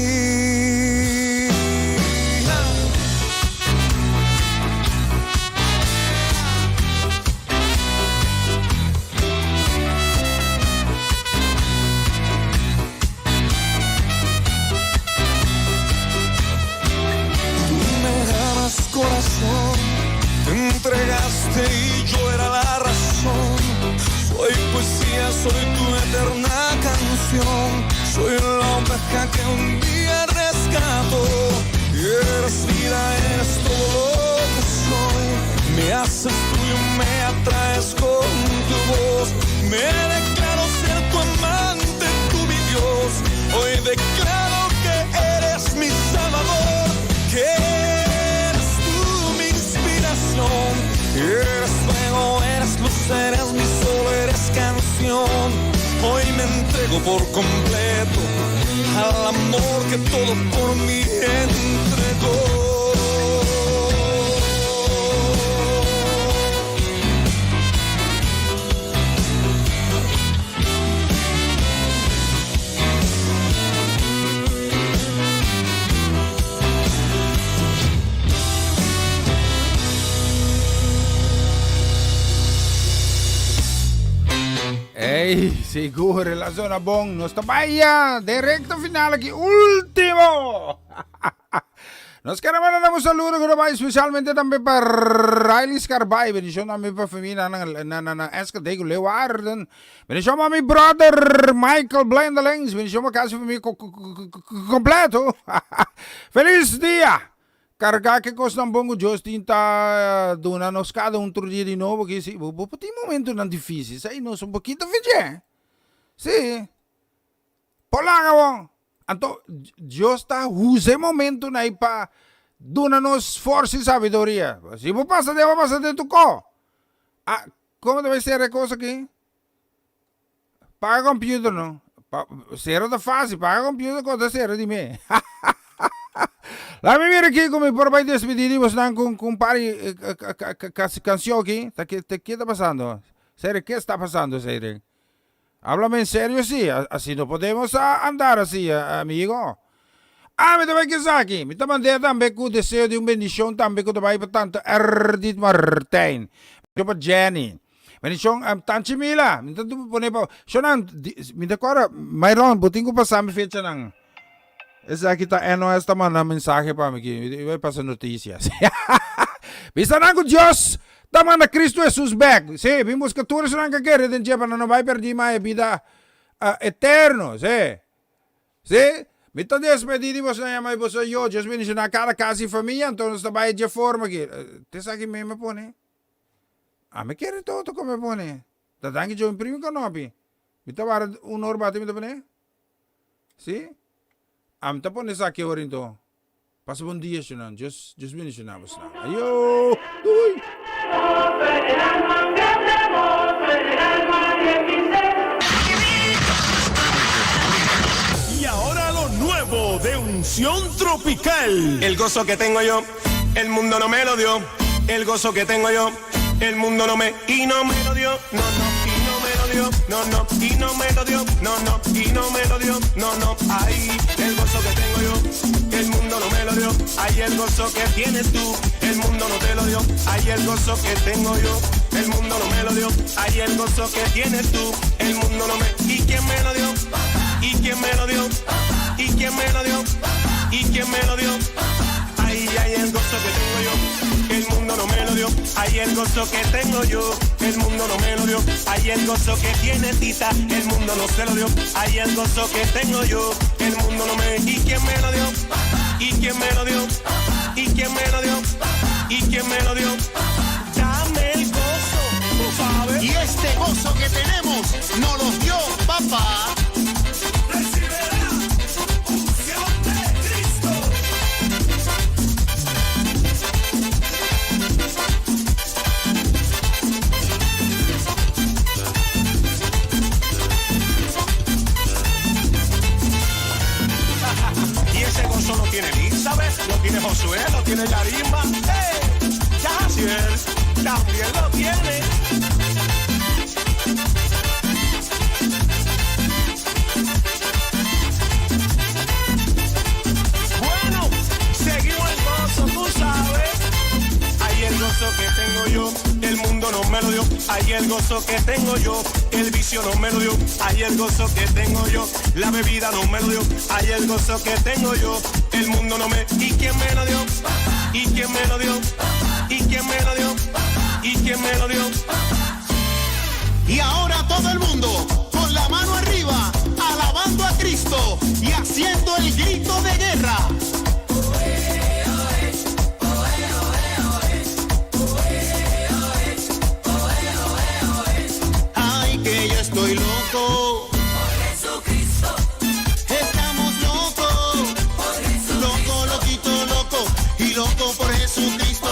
Tú me ganas corazón, te entregaste y yo era la razón. Soy poesía, soy tu eterna canción. Soy la oveja que un día rescató. Eres vida, eres todo lo que soy. Me haces tuyo, me atraes con tu voz. Me declaro ser tu amante, tú mi Dios. Hoy declaro que eres mi Salvador, que eres tú mi inspiración. Eres fuego, eres luz, eres mi sol, eres canción. Hoy me entrego por completo al amor que todo por mí entregó. Ey, sigur, la zona bon. Nos ta bai ya den recta final aki, ultimo. Nos kere manda un saludo ku ta bai especialmente tambe pa Riley Scarbay, bendicion tambe pa famia na na na na Enschede ku Leeuwarden. Bendicion pa mi brother Michael Blendelings, bendicion pa casi famia completo. Feliz dia! Carga ke cosnan bon ku Dios tin ta duna nos cada un tur dia di nobo ki si bo bo por tin momentonan dificil, esei nos un poquito fidje. Si. Por laga bo. Anto Dios ta usa e momentonan ei pa duna nos forsa i sabiduria. Si bo pasa den, bo pasa den tokó. A Como ta bay cera e cos aki? Paga computer no. Pa, cera ta fácil, paga computer cos ta cera di me. Laat mi mira aki cu mi por bay despedi di bosnan cu un par di cancion aki. Ta ke ta pasando? Serio, ke sta pasando, Serio? Háblame en serio sí, así no podemos andar así, amigo. Ah, mi ta bai kisa aki. Mi ta mand'é tambe ku deseo di un bendishon tambe ku ta bai pa tante Erdit Martijn. Bendishon pa Jenny. Bendishon Tanchi Mila. Mi ta pone pa Shonan, mi ta kòrda, Myron, bo tin ku pasa mi fechanan. Esaki ta NOS ta manda mensahe pa mi aki. Mi bai pasa noticias. Bisa nan ku Dios ta manda Cristo Jesus bek. Sí, bin buska tur esnan ku a kere den dje pa nan no bai perdí mas e bida eterno. Sí. Sí. Mi ta despedí di boso nan yama boso yo. Dios bendishoná kada kas i famia. Anto nos ta bai dje forma aki. Te esaki mi a pone. Ami kere todo ku mi a pone. Ta danki Dios mi primi konopi. Mi ta wara un or bati mi ta pone. Sí? Ami ta pone esaki awor into. Pasa bon dia shunan. Dios, Dios bendiciona bosnan. Ayo! Doei! Y ahora lo nuevo de Unción Tropical. El gozo que tengo yo, el mundo no me lo dio. El gozo que tengo yo, el mundo no me y no me lo dio. No, no, y no me lo dio. No, no, y no me lo dio. No, no, y no me lo dio. No, no, ay, el gozo que tengo yo, el mundo no me lo dio. Ay, el gozo que tienes tú, el mundo no te lo dio. Ay, el gozo que tengo yo, el mundo no me lo dio. Ay, el gozo que tienes tú, el mundo no me. ¿Y quién me lo dio? ¿Y quién me lo dio? ¿Y quién me lo dio? ¿Y quién me lo dio? Ay, ay, el gozo que tengo yo, el mundo no me lo dio. Ay, el gozo que tengo yo, el mundo no me lo dio. Ay, el gozo que tiene Tita, el mundo no se lo dio. Ay, el gozo que tengo yo, el mundo no me. ¿Y quién me lo dio? ¿Y quién me lo dio? ¿Y quién me lo dio? ¿Y quién me lo dio? Dame el gozo, tú sabes. Y este gozo que tenemos nos lo dio papá. Y ese gozo lo tiene Elizabeth, lo tiene Josué, lo tiene Yarimba. ¡Hey! Yaciel también lo tiene. dio. Ay, el gozo que tengo yo, el vicio no me lo dio. Ay, el gozo que tengo yo, la bebida no me lo dio. Ay, el gozo que tengo yo, el mundo no me. ¿Y quién me lo dio? ¿Y quién me lo dio? ¿Y quién me lo dio? ¿Y quién me lo dio? Y ahora todo el mundo con la mano arriba, alabando a Cristo y haciendo el grito de guerra. Ay, que yo estoy loco. Por Jesucristo. Estamos locos. Por Jesucristo. Loco, loquito, loco. Y loco por Jesucristo.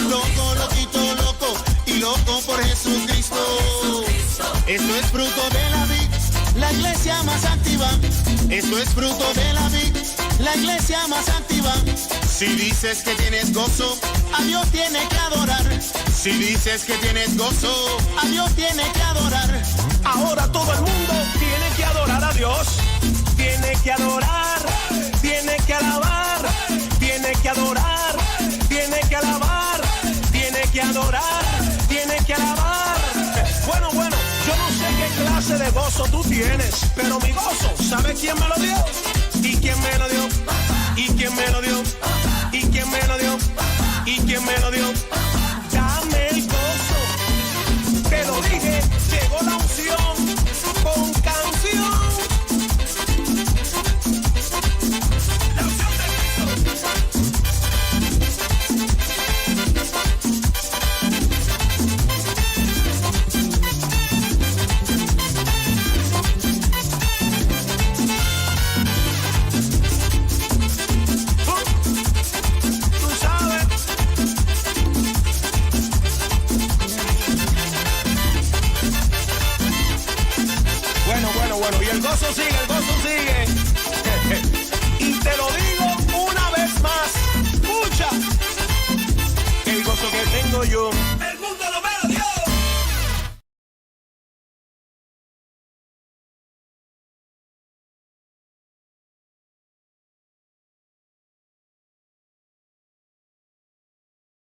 Loco, loquito, loco. Y loco por Jesucristo. Esto es fruto de la vid, la iglesia más activa. Esto es fruto de la vid, la iglesia más activa. Si dices que tienes gozo, a Dios tiene que adorar. Si dices que tienes gozo, a Dios tiene que adorar. Ahora todo el mundo tiene que adorar a Dios. Tiene que adorar, tiene que alabar, tiene que adorar, tiene que alabar, tiene que adorar, tiene que alabar. Bueno, bueno, yo no sé qué clase de gozo tú tienes, pero mi gozo, ¿sabes quién me lo dio? ¿Y quién me lo dio? ¿Y quién me lo dio? ¿Y quién me lo dio? ¿Y quién me lo dio? Dame el gozo. Te lo dije, llegó la unción con canción. La unción de Cristo. Tú sabes. Bueno, bueno, bueno. Y el gozo sigue, el gozo sigue. Y te lo